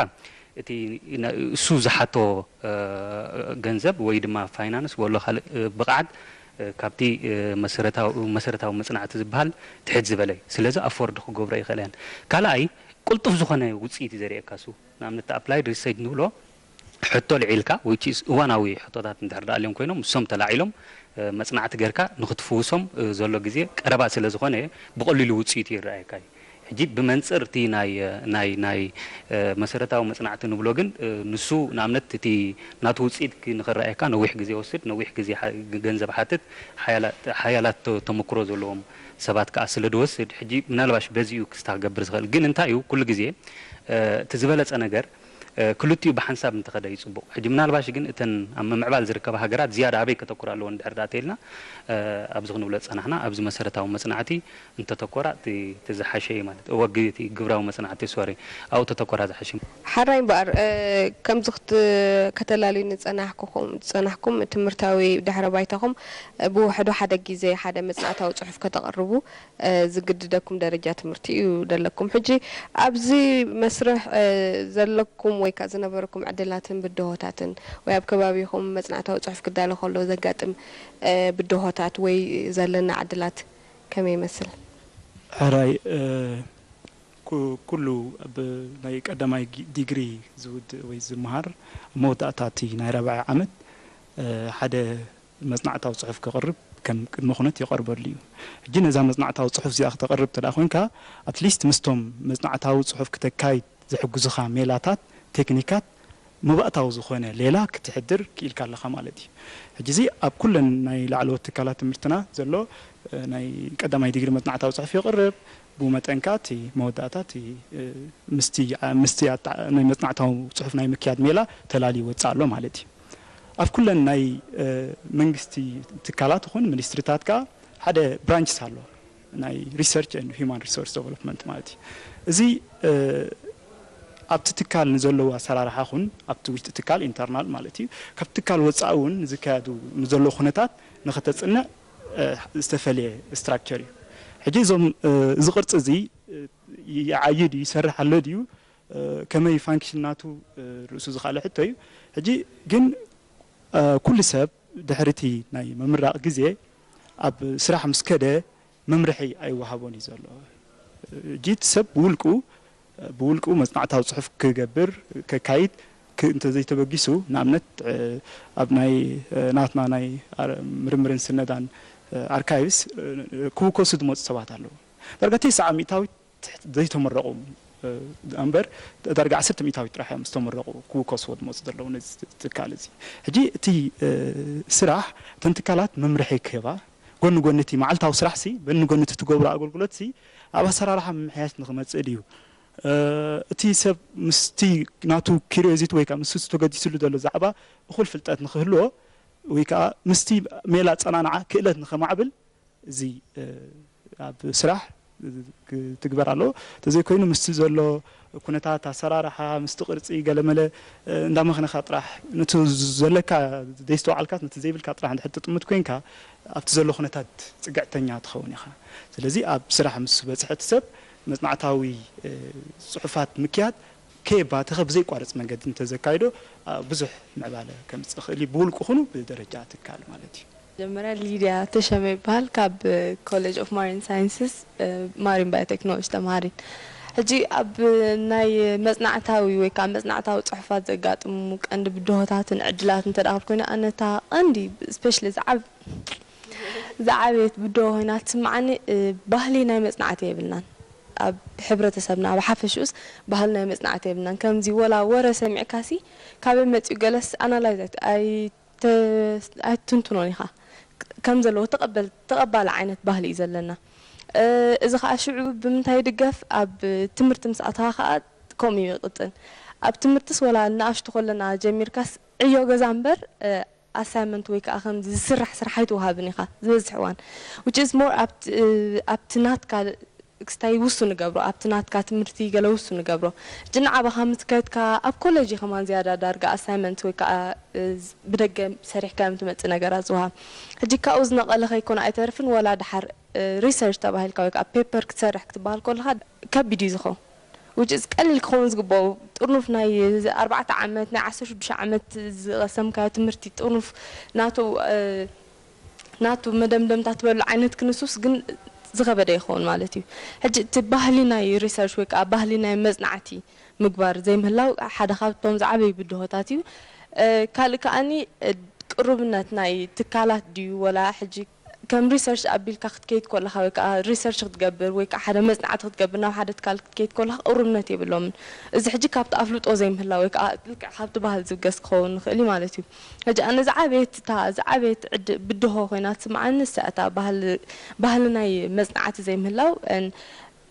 እቲ እሱ ዝሓቶ ገንዘብ ወይ ድማ ፋይናንስ ወሎ ካልእ ብቕዓት ካብቲ መሰረታዊ መጽናዕቲ ዝበሃል ትሕት ዝበለ እዩ። ስለዚ ኣፎርድ ክገብሮ ይኽእላ እየን። ካልኣይ ቅልጡፍ ዝኾነ ውፅኢት እዩ ዘርእየካ እሱ። ንኣብነት ኣፕላይድ ሪሰርች ንብሎ ሕቶ ልዒልካ which is እዋናዊ ሕቶታት እንድሕር ደኣ ኣልዮም ኮይኖም እሶም ተላዒሎም መጽናዕቲ ጌርካ ንኽትፍውሶም ዘሎ ግዜ ቀረባ ስለ ዝኾነ ብቐሊሉ ውፅኢቱ ይረኣየካ እዩ። ሕጂ ብመንፅር እቲ ናይ ናይ ናይ መሰረታዊ መፅናዕቲ ንብሎ ግን ንሱ ንኣብነት እቲ ናቱ ውፅኢት ንኽረኣየካ ነዊሕ ግዜ ይወስድ፣ ነዊሕ ግዜ ገንዘብ ይሓትት፣ ሓያላት ተመክሮ ዘለዎም ሰባት ከዓ ስለ ዝወስድ ሕጂ ምናልባሽ በዚ እዩ ክስታ ክገብር ዝኽእል። ግን እንታይ እዩ ኩሉ ግዜ እቲ ዝበለፀ ነገር ክልቲኡ ብሓንሳብ እንተኸደ እዩ ፅቡቕ። ሕጂ ምናልባሽ ግን እተን ኣብ ምምዕባል ዝርከባ ሃገራት ዝያዳ ኣበይ ከተኩራ ኣለዎ እንድሕር ደኣ ተይልና ኣብዚ ክንብሎ ዝፀናሕና ኣብዚ መሰረታዊ መፅናዕቲ እንተተኮራ እቲ ዝሓሸ እዩ ማለት እወ እቲ ግብራዊ መፅናዕቲ ሶሪ ኣብኡ ተተኮራ ዝሓሸ እዩ። ሓራይ እምበኣር ከምዚ ከተላልዩ ዝፀናሕኩም ትምህርታዊ ድሕረ ባይታኹም ብውሕዱ ሓደ ግዜ ሓደ መፅናዕታዊ ፅሑፍ ከተቕርቡ ዝግድደኩም ደረጃ ትምህርቲ እዩ ዘለኩም። ሕጂ ኣብዚ መስርሕ ዘለኩም ወይ ከዓ ዝነበረኩም ዕድላትን ብድሆታትን ወይ ኣብ ከባቢኹም መፅናዕታዊ ፅሑፍ ክዳሎ ከሎ ዘጋጥም ብድሆታት ወይ ዘለና ዕድላት ከመይ ይመስል? ሕራይ ኩሉ ኣብ ናይ ቀዳማይ ዲግሪ ዝውድእ ወይ ዝመሃር መወዳእታ እቲ ናይ ራብዓይ ዓመት ሓደ መጽናዕታዊ ጽሑፍ ከቕርብ ከም ቅድመ ኩነት ይቐርበሉ እዩ። ሕጂ ነዛ መጽናዕታዊ ጽሑፍ እዚኣ ክተቕርብ ተደኣ ኮይንካ ኣትሊስት ምስቶም መጽናዕታዊ ጽሑፍ ክተካይድ ዝሕግዙኻ ሜላታት፣ ቴክኒካት መባእታዊ ዝኾነ ሌላ ክትሕድር ክኢልካ ኣለኻ ማለት እዩ። ሕጂ እዚ ኣብ ኩለን ናይ ላዕለዎት ትካላት ትምህርትና ዘሎ ናይ ቀዳማይ ዲግሪ መጽናዕታዊ ጽሑፍ የቕርብ፣ ብኡ መጠን ከኣ እቲ መወዳእታ እቲ ምስቲ ምስቲ ናይ መጽናዕታዊ ጽሑፍ ናይ ምክያድ ሜላ ተላልዩ ይወጽእ ኣሎ ማለት እዩ። ኣብ ኩለን ናይ መንግስቲ ትካላት ይኹን ሚኒስትሪታት ከኣ ሓደ ብራንችስ ኣሎ፣ ናይ research and human resource development ማለት እዩ። እዚ ኣብቲ ትካል ንዘለዉ ኣሰራርሓ ኹን ኣብቲ ውሽጢ ትካል ኢንተርናል ማለት እዩ፣ ካብቲ ትካል ወፃኢ እውን ዝካየዱ ንዘለዉ ኩነታት ንኸተፅንዕ ዝተፈለየ ስትራክቸር እዩ። ሕጂ እዞም እዚ ቅርፂ እዚ ይዓዩ ድዩ ይሰርሕ ኣሎ ድዩ ከመይ ፋንክሽን ናቱ ርእሱ ዝኻለ ሕቶ እዩ። ሕጂ ግን ኩሉ ሰብ ድሕሪ እቲ ናይ ምምራቕ ግዜ ኣብ ስራሕ ምስ ከደ መምርሒ ኣይወሃቦን እዩ ዘሎ። ሕጂ እቲ ሰብ ብውልቁ ብውልቁ መጽናዕታዊ ጽሑፍ ክገብር ከካይድ እንተዘይተበጊሱ ንኣብነት ኣብ ናይ ናትና ናይ ምርምርን ስነዳን ኣርካይቭስ ክውከሱ ዝመፁ ሰባት ኣለዉ። ዳርጋ ተስዓ ሚእታዊት ዘይተመረቑ እምበር ዳርጋ ዓሰርተ ሚእታዊት ጥራሕ እዮም ዝተመረቑ ክውከስዎ ዝመፁ ዘለዉ ነዚ ትካል እዚ። ሕጂ እቲ ስራሕ እተን ትካላት መምርሒ ክህባ ጎኒ ጎኒ እቲ መዓልታዊ ስራሕ ሲ ጎኒ ጎኒ እቲ ትገብሮ ኣገልግሎት ሲ ኣብ ኣሰራርሓ ምምሕያሽ ንክመፅእ ድዩ እቲ ሰብ ምስቲ ናቱ ኪሪዮዚቲ ወይ ከዓ ምስ ተገዲስሉ ዘሎ ዛዕባ እኹል ፍልጠት ንክህልዎ ወይ ከዓ ምስቲ ሜላ ኣፀናንዓ ክእለት ንከማዕብል እዚ ኣብ ስራሕ ክትግበር ኣለዎ። እንተዘይኮይኑ ምስቲ ዘሎ ኩነታት ኣሰራርሓ ምስቲ ቅርፂ ገለመለ እንዳመኽነኻ ጥራሕ ነቲ ዘለካ ዘይስተውዓልካስ ነቲ ዘይብልካ ጥራሕ እንድሕር ትጥምት ኮይንካ ኣብቲ ዘሎ ኩነታት ፅግዕተኛ ትኸውን ኢኻ። ስለዚ ኣብ ስራሕ ምስ በፅሐ እቲ ሰብ መፅናዕታዊ ፅሑፋት ምክያድ ከየባተኸ ብዘይቋርፅ መንገዲ እንተዘካይዶ ብዙሕ ምዕባለ ከምፅእ ይኽእል እዩ ብውልቂ ኹኑ ብደረጃ ትካል ማለት እዩ። መጀመርያ ሊድያ ተሸመ ይበሃል። ካብ ኮሌጅ ኦፍ ማሪን ሳይንስስ ማሪን ባዮቴክኖሎጂ ተምሃሪን። ሕጂ ኣብ ናይ መጽናዕታዊ ወይ ከዓ መጽናዕታዊ ጽሑፋት ዘጋጥሙ ቀንዲ ብድሆታትን ዕድላትን እንተ ደኣ ኮይኑ ኣነታ ቀንዲ ስፔሻሊ ዝዓብ ዝዓበየት ብድሆ ኮይና ትስምዓኒ ባህሊ ናይ መጽናዕቲ የብልናን። ኣብ ሕብረተሰብና ብሓፈሽኡስ ባህሊ ናይ መጽናዕቲ የብልናን። ከምዚ ወላ ወረ ሰሚዕካሲ ካበይ መጺኡ ገለስ ኣናላይዝ ኣይ ኣይትትንትኖን ኢኻ ከም ዘለዎ ተቐበል ተቐባሊ ዓይነት ባህሊ እዩ ዘለና። እዚ ኸዓ ሽዑ ብምንታይ ይድገፍ? ኣብ ትምህርቲ ምስ ኣተኻ ኸዓ ከምኡ እዩ ይቕጽል። ኣብ ትምህርትስ ወላ ንኣሽቱ ከለና ጀሚርካስ ዕዮ ገዛ እምበር ኣሳይመንት ወይ ከዓ ከምዚ ዝስራሕ ስራሕ ኣይትወሃብን ኢኻ ዝበዝሕ እዋን which is more ኣብቲ ናትካ ክስታይ ውሱን ንገብሮ ኣብቲ ናትካ ትምህርቲ ገለ ውሱን ንገብሮ ሕጂ ንዓባኻ ምስ ከድካ ኣብ ኮለጅ ከማን ዝያዳ ዳርጋ ኣሳይመንት ወይ ከዓ ብደገ ሰሪሕካ እዮም ትመፅእ ነገራት ዝውሃብ ሕጂ ካብኡ ዝነቐለ ከይኮነ ኣይተርፍን ወላ ድሓር ሪሰርች ተባሂልካ ወይ ከዓ ፔፐር ክትሰርሕ ክትበሃል ከለካ ከቢድ እዩ ዝኸውን which is ቀሊል ክኸውን ዝግበኦ ጥርኑፍ ናይ ኣርባዕተ ዓመት ናይ ዓሰርተ ሽዱሽተ ዓመት ዝቐሰምካዮ ትምህርቲ ጥርኑፍ ናቱ ናቱ መደምደምታ ትበሉ ዓይነት ክንሱስ ግን ዝኸበደ ይኸውን ማለት እዩ። ሕጂ እቲ ባህሊ ናይ ሪሰርች ወይ ከዓ ባህሊ ናይ መፅናዕቲ ምግባር ዘይምህላው ሓደ ካብቶም ዝዓበዩ ብድሆታት እዩ። ካልእ ከዓኒ ቅሩብነት ናይ ትካላት ድዩ ወላ ሕጂ ከም ሪሰርች ኣቢልካ ክትከይድ ከለኻ ወይ ከዓ ሪሰርች ክትገብር ወይ ከዓ ሓደ መፅናዕቲ ክትገብር ናብ ሓደ ትካል ክትከይድ ከለኻ ቅሩብነት የብሎምን። እዚ ሕጂ ካብቲ ኣፍልጦ ዘይምህላው ወይ ከዓ ልክዕ ካብቲ ባህል ዝብገስ ክኸውን ንኽእል እዩ ማለት እዩ። ሕጂ ኣነ ዝዓበየት እታ ዝዓበየት ዕድ ብድሆ ኮይና ትስምዓኒ ንሳ እታ ባህል ባህሊ ናይ መጽናዕቲ ዘይምህላው and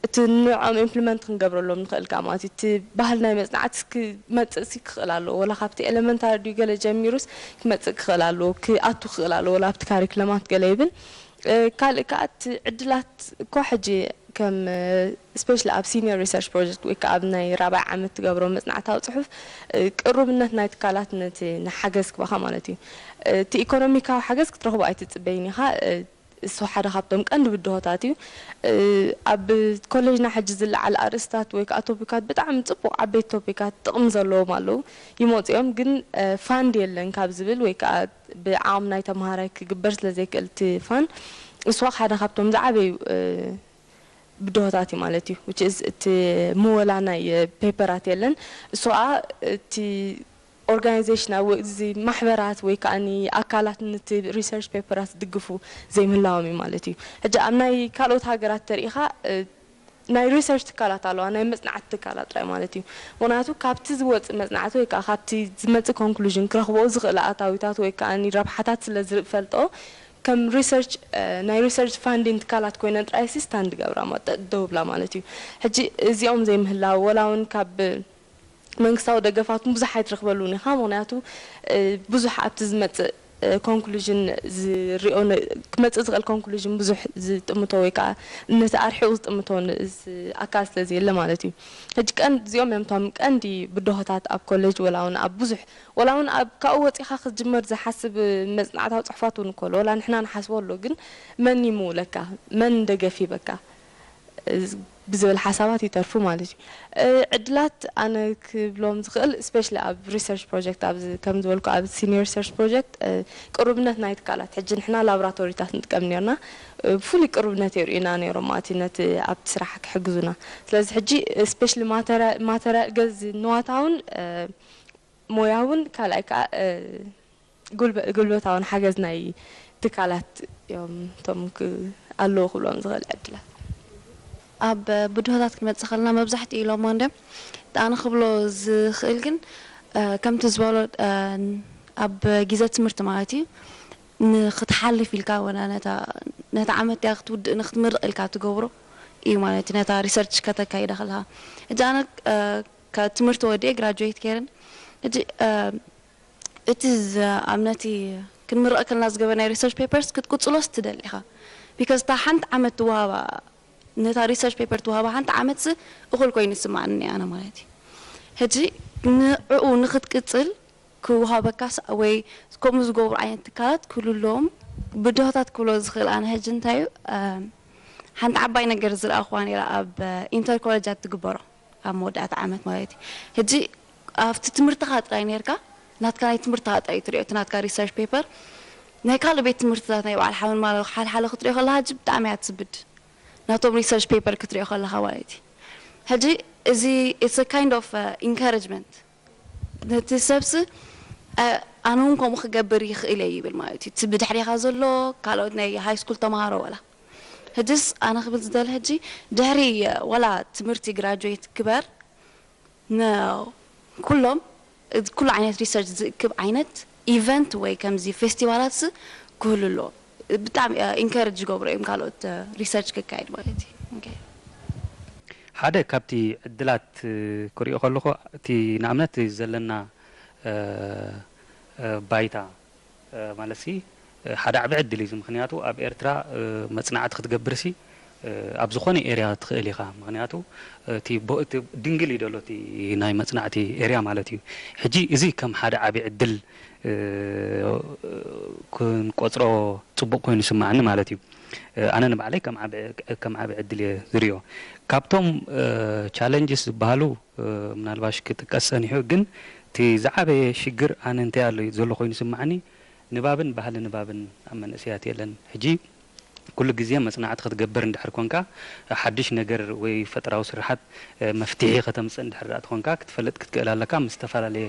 እቲ ንዕኦም implement ክንገብረሎም ንኽእል ከኣ ማለት እዩ እቲ ባህሊ ናይ መጽናዕቲ ክመጽእ ሲ ክኽእል ኣለዎ ወላ ካብቲ elementary ድዩ ገለ ጀሚሩስ ክመጽእ ክኽእል ኣለዎ ክኣቱ ክኽእል ኣለዎ ወላ ኣብቲ ካሪክለማት ገለ ይብል ካልእ ከኣ እቲ ዕድላት እኳ ሕጂ ከም especially ኣብ senior research project ወይ ከዓ ኣብ ናይ ራብዓይ ዓመት ትገብሮ መፅናዕታዊ ፅሑፍ ቅሩብነት ናይ ትካላት ነቲ ንሓገዝ ክባኻ ማለት እዩ እቲ ኢኮኖሚካዊ ሓገዝ ክትረኽቦ ኣይትፅበይን ኢኻ እሱ ሓደ ካብቶም ቀንዲ ብድሆታት እዩ ኣብ ኮሌጅና ሕጂ ዝለዓል ኣርእስታት ወይ ከዓ ቶፒካት ብጣዕሚ ፅቡቅ ዓበይቲ ቶፒካት ጥቕሚ ዘለዎም ኣለዉ ይመፁ እዮም ግን ፋንድ የለን ካብ ዝብል ወይ ከዓ ብዓቕሚ ናይ ተምሃራይ ክግበር ስለዘይክእል እቲ ፋን እሱ ሓደ ካብቶም ዝዓበዩ ብድሆታት እዩ ማለት እዩ። Which is እቲ ምወላ ናይ ፔፐራት የለን። እሱ ከዓ እቲ ኦርጋናይዜሽን፣ እዚ ማሕበራት ወይ ከዓ ኣካላት ነቲ ሪሰርች ፔፐራት ዝድግፉ ዘይምህላዎም እዩ ማለት እዩ። ሕጂ ኣብ ናይ ካልኦት ሃገራት ተሪኢኻ፣ እ፣ ናይ ሪሰርች ትካላት ኣለዋ፣ ናይ መፅናዕቲ ትካላት ጥራይ ማለት እዩ። ምክንያቱ ካብቲ ዝወፅእ መፅናዕቲ ወይ ከዓ ካብቲ ዝመፅእ ኮንክሉዥን ክረኽቦ ዝኽእል ኣታዊታት ወይ ከዓ ረብሓታት ስለ ዝፈልጦ፣ ከም ሪሰርች፣ እ፣ ናይ ሪሰርች ፋንዲንግ ትካላት ኮይነን ጥራይ ሲ ስታንድ ገብራ ማ-፣ ጠ-፣ ደው ብላ ማለት እዩ። ሕጂ እዚኦም ዘይምህላው፣ ወላ እውን ካብ መንግስታዊ ደገፋት እውን ብዙሕ ኣይትረኽበሉን ኢኻ። ምክንያቱ፣ እ፣ ብዙሕ ኣብቲ ዝመጽእ፣ እ፣ ኮንክሉዥን ዝሪኦ ነ-፣ ክመጽእ ዝኽእል ኮንክሉዥን ብዙሕ ዝጥምቶ ወይ ከዓ ነቲ ኣርሒቑ ዝጥምቶ ን-፣ ዝ-፣ ኣካል ስለ ዘየለ ማለት እዩ። ሕጂ ቀንዲ እዚኦም እዮም እቶም ቀንዲ ብድሆታት ኣብ ኮሌጅ፣ ወላ እውን ኣብ ብዙሕ፣ ወላ እውን ኣብ ካብኡ ወጺኻ ክትጅመር ዝሓስብ መጽናዕታዊ ጽሑፋት እውን እኮ ኣሎ። ወላ ንሕና ንሓስቦ ኣሎ፣ ግን መን ይምውለካ? መን ደገፍ ሂበካ? ብዝብል ሓሳባት ይተርፉ ማለት እዩ። እ፣ ዕድላት ኣነ ክብሎም ዝኽእል፣ ስፔሻሊ ኣብ ሪሰርች ፕሮጀክት፣ ኣብዚ ከም ዝበልኩ ኣብ ሲኒየር ሪሰርች ፕሮጀክት፣ እ፣ ቅሩብነት ናይ ትካላት፣ ሕጂ ንሕና ላብራቶሪታት ንጥቀም ነርና፣ እ፣ ብፍሉይ ቅሩብነት የርእዩና ነይሮም ማለት እዩ፣ ነቲ ኣብቲ ስራሕ ክሕግዙና። ስለዚ ሕጂ ስፔሻሊ ማተርያ-፣ ማተርያ-፣ ገዝ ንዋታውን፣ እ፣ ሞያውን ካልኣይ ከዓ፣ እ፣ ጉልበ-፣ ጉልበታውን ሓገዝ ናይ ትካላት እዮም እቶም ክ-፣ ኣለዉ ክብሎም ዝኽእል ዕድላት። ኣብ ብድሆታት ክንመጽእ ከለና መብዛሕትኡ ኢሎሞ እንድዮም። ኣነ ክብሎ ዝኽእል ግን፣ እ፣ ከምቲ ዝበሎ፣ እ፣ ኣብ ግዜ ትምህርቲ ማለት እዩ፣ ንኽትሓልፍ ኢልካ ወላ ነታ፣ ነታ ዓመት እያ ክትውድእ ንኽትምርቕ ኢልካ ትገብሮ እዩ ማለት እዩ፣ ነታ ሪሰርች ከተካይዳ ከለኻ። ሕጂ ኣነ፣ እ፣ ካብ ትምህርቲ ወዲኤ ግራጁዌት ገይረን። ሕጂ፣ እ፣ እቲ ዝ-፣ ኣብ ነቲ ክንምረቕ ከለና ዝገበርናዮ ሪሰርች ፔፐርስ ክትቅጽሎስ ትደሊ ኢኻ። ቢካዝ እታ ሓንቲ ዓመት ትወሃባ፣ ነታ ሪሰርች ፔፐር ትወሃባ ሓንቲ ዓመት ዝ-፣ እኹል ኮይኑ ይስማዓኒ ኣነ ማለት እዩ። ሕጂ ንዕኡ ንኽትቅጽል ክወሃበካ ስ-፣ ወይ ከምኡ ዝገብሩ ዓይነት ትካላት ክህሉ ኣለዎም። ብድሆታት ክብሎ ዝኽእል ኣነ ሕጂ እንታይ እዩ፣ እ፣ ሓንቲ ዓባይ ነገር ዝረኣኹዋ ነይራ ኣብ ኢንተር ኮሌጃት ትግበሮ። ኣብ መወዳእታ ዓመት ማለት እዩ። ሕጂ ኣብቲ ትምህርትኻ ጥራይ ነርካ፣ ናትካ ናይ ትምህርትኻ ጥራይ ትሪኦ፣ እቲ ናትካ ሪሰርች ፔፐር። ናይ ካልእ ቤት ትምህርትታት ናይ በዓል ሓመል ማለት ሓልሓለ ክትሪኦ ከለኻ ሕጂ ብጣዕሚ እያ ትስብድ። ናቶም ሪሰርች ፔፐር ክትሪኦ ከለኻ ማለት እዩ። ሕጂ እዚ it's a kind of, uh, encouragement። ነቲ ሰብሲ፣ እ፣ ኣነ እውን ከምኡ ክገብር ይኽእል እየ ይብል ማለት እዩ። እቲ ብድሕሪኻ ዘሎ ካልኦት ናይ ሃይ ስኩል ተምሃሮ ወላ። ሕጅስ ኣነ ክብል ዝደሊ ሕጂ ድሕሪ፣ እ፣ ወላ ትምህርቲ ግራጁዌት ግበር፣ ን-፣ ኩሎም፣ እ፣ ኩሉ ዓይነት ሪሰርች ዝእክብ ዓይነት ኢቨንት ወይ ከምዚ ፌስቲቫላትስ ክህሉ ኣለዎ። ብጣዕሚ፣ እ፣ ኢንከረጅ ዝገብሩ እዮም ካልኦት፣ እ፣ ሪሰርች ክካየድ ማለት እዩ። ኦኬ። ሓደ ካብቲ ዕድላት፣ እ፣ ክሪኦ ከለኹ፣ እቲ ንኣብነት ዘለና፣ እ፣ እ፣ ባይታ፣ እ፣ ማለትሲ፣ እ፣ ሓደ ዓቢ ዕድል እዩ እዚ። ምኽንያቱ ኣብ ኤርትራ፣ እ፣ መጽናዕቲ ክትገብርሲ፣ እ፣ ኣብ ዝኾነ ኤርያ ትኽእል ኢኻ። ምኽንያቱ እቲ ቦ-፣ እቲ ድንግል እዩ ደሎ እቲ ናይ መጽናዕቲ ኤርያ ማለት እዩ። ሕጂ እዚ ከም ሓደ ዓቢ ዕድል፣ እ፣ ክንቆጽሮ ጽቡቕ ኮይኑ ይስምዓኒ ማለት እዩ። እ፣ ኣነ ንባዕለይ ከም ዓቢ፣ ከም ዓቢ ዕድል እየ ዝሪኦ። ካብቶም፣ እ፣ ቻለንጅስ ዝበሃሉ፣ እ፣ ምናልባሽ ክጥቀስ ጸኒሑ፣ ግን እቲ ዝዓበየ ሽግር ኣነ እንታይ ኣሎ ዘሎ ኮይኑ ይስምዓኒ፣ ንባብን ባህሊ ንባብን ኣብ መንእሰያት የለን። ሕጂ ኩሉ ግዜ መጽናዕቲ ክትገብር እንድሕር ኮንካ፣ ሓድሽ ነገር ወይ ፈጠራዊ ስርሓት፣ እ፣ መፍትሒ ከተምጽእ እንድሕር ደኣ ትኾንካ፣ ክትፈልጥ ክትክእል ኣለካ። ምስ ዝተፈላለየ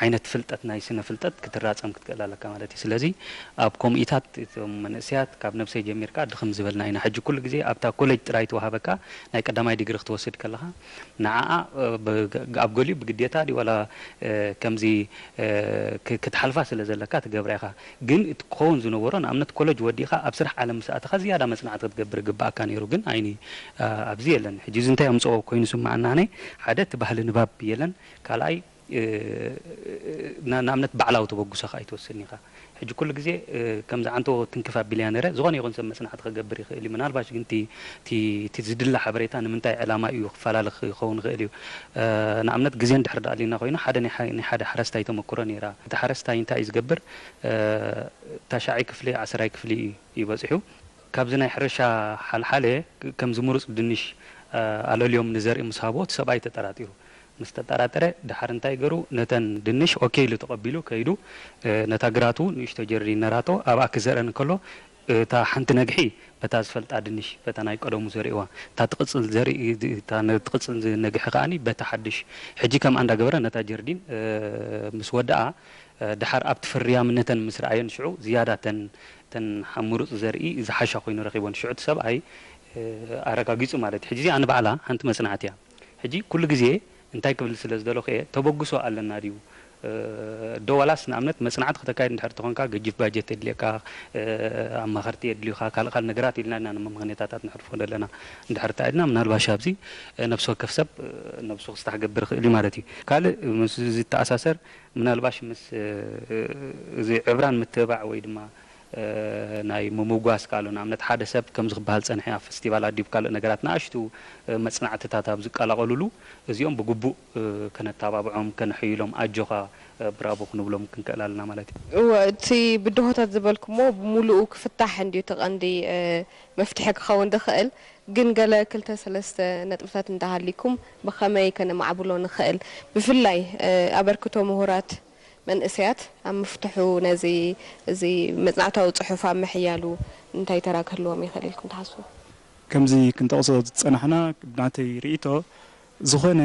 ዓይነት ፍልጠት፣ ናይ ስነ ፍልጠት ክትራጸም ክትክእል ኣለካ ማለት እዩ። ስለዚ ኣብ ኮሚታት እቶም መንእሰያት ካብ ነብሰይ ጀሚርካ ድኽም ዝበልና ኢና። ሕጂ ኩሉ ግዜ ኣብታ ኮሌጅ ጥራይ ትወሃበካ ናይ ቀዳማይ ዲግሪ ክትወስድ ከለኻ፣ ንዓኣ፣ እ፣ ብ-፣ ግ-፣ ኣብ ገሊኡ ብግዴታ ድዩ ዋላ፣ እ፣ ከምዚ፣ እ፣ ክ-፣ ክትሓልፋ ስለ ዘለካ ትገብራ ኢኻ። ግን እቲ ክኸውን ዝነበሮ፣ ንኣብነት ኮለጅ ወዲእኻ ኣብ ስራሕ ዓለም ምስ ኣተኻ ዝያዳ መጽናዕቲ ክትገብር ይግብኣካ ነይሩ። ግን ኣይኒ፣ እ፣ ኣብዚ የለን። ሕጂ እዚ እንታይ ኣምጽኦ ኮይኑ ስምዓና ኣነ፣ ሓደ እቲ ባህሊ ንባብ የለን፣ ካልኣይ፣ እ፣ ና-፣ ንኣብነት ባዕላዊ ተበግሶኻ ኣይትወስድን ኢኻ። ሕጂ ኩሉ ግዜ፣ እ፣ ከምዚ ዓንቶ ትንክፍ ኣቢለያ ነይረ፣ ዝኾነ ይኹን ሰብ መጽናዕቲ ክገብር ይኽእል እዩ። ምናልባሽ ግን እቲ፣ እቲ፣ እቲ ዝድለ ሓበሬታ ንምንታይ ዕላማ እዩ ክፈላለ ክኸውን ይኽእል እዩ። እ፣ ንኣብነት ግዜ እንድሕር ደኣ ኣሊና ኮይኑ፣ ሓደ ናይ ሓ-፣ ናይ ሓደ ሓረስታይ ተመክሮ ነይራ። እቲ ሓረስታይ እንታይ እዩ ዝገብር? እ፣ ታሽዓይ ክፍሊ፣ ዓስራይ ክፍሊ እዩ በጺሑ። ካብዚ ናይ ሕርሻ ሓልሓለ፣ ከምዚ ምሩጽ ድንሽ፣ እ፣ ኣለልዮም ንዘርኢ ምስ ሃቦ፣ እቲ ሰብኣይ ተጠራጢሩ። ምስ ተጠራጠረ፣ ድሓር እንታይ ገሩ? ነተን ድንሽ ኦኬ ኢሉ ተቐቢሉ ከይዱ፣ እ፣ ነታ ግራቱ ንእሽቶ ጀርዲን ነራቶ፣ ኣብኣ ክዘርአን ከሎ፣ እታ ሓንቲ ነግሒ በታ ዝፈልጣ ድንሽ፣ በታ ናይ ቀደሙ ዘርእዋ፣ እታ ትቕጽል ዘርኢ፣ እታ ነ-፣ ትቕጽል ነግሒ ከኣኒ በታ ሓድሽ። ሕጂ ከምኣ እንዳገበረ ነታ ጀርዲን፣ እ፣ ምስ ወደኣ፣ እ፣ ደሓር ኣብቲ ፍርያምነተን ምስ ረኣየን ሽዑ ዝያዳ ተን፣ ተን ሓ-፣ ምሩጽ ዘርኢ ዝሓሻ ኮይኑ ረኺቦን። ሽዑ እቲ ሰብኣይ፣ እ፣ ኣረጋጊጹ ማለት እዩ። ሕጂ እዚኣ ንባዕላ ሓንቲ መጽናዕቲ እያ። ሕጂ ኩሉ ግዜ እንታይ ክብል ስለ ዝደለኹ እየ፣ ተበግሶ ኣለና ድዩ? እ፣ ዶ ዋላስ ንኣብነት መጽናዕቲ ከተካይድ እንድሕር ተኾንካ ገጂፍ ባጀት የድልየካ፣ እ፣ ኣማኸርቲ የድልዩኻ፣ ካልእ ካልእ ነገራት ኢልና ኢና ንመምኸኔታታት ነሕልፎ ዘለና። እንድሕር ተኣድና ምናልባሽ ኣብዚ፣ እ፣ ነፍሲ ወከፍ ሰብ፣ እ፣ ነብሱ ክስታሕ ክገብር ይኽእል እዩ ማለት እዩ። ካልእ ምስ ዝተኣሳሰር ምናልባሽ ምስ፣ እ፣ እዚ ዕብራን ምትብባዕ ወይ ድማ፣ እ፣ ናይ ምምጓስ ካልእ ንኣብነት ሓደ ሰብ ከምዚ ክበሃል ጸንሐ ኣብ ፈስቲቫላት ድዩ ካልእ ነገራት ንኣሽቱ፣ እ፣ መጽናዕትታት ኣብ ዝቀላቐሉሉ እዚኦም ብግቡእ፣ እ፣ ከነተባብዖም፣ ከነሐይሎም፣ ኣጆኻ፣ እ፣ ብራቮ ክንብሎም ክንክእል ኣለና ማለት እዩ። እወ፣ እቲ ብድሆታት ዝበልኩሞ ብምሉኡ ክፍታሕ እንድዩ እቲ ቀንዲ፣ እ፣ መፍትሒ ክኸውን ዝኽእል። ግን ገለ ክልተ ሰለስተ ነጥብታት እንተሃሊኩም ብኸመይ ከነማዕብሎ ንኽእል? ብፍላይ፣ እ፣ ኣበርክቶ ምሁራት መንእሰያት ኣብ ምፍትሑ ነዚ፣ እዚ መጽናዕታዊ ጽሑፍ ኣብ ምሕያሉ እንታይ ተራ ክህልዎም ይኽእል ኢልኩም ትሓስቡ? ከምዚ ክንጠቕሶ ዝጸናሕና ብናተይ ርእይቶ ዝኾነ፣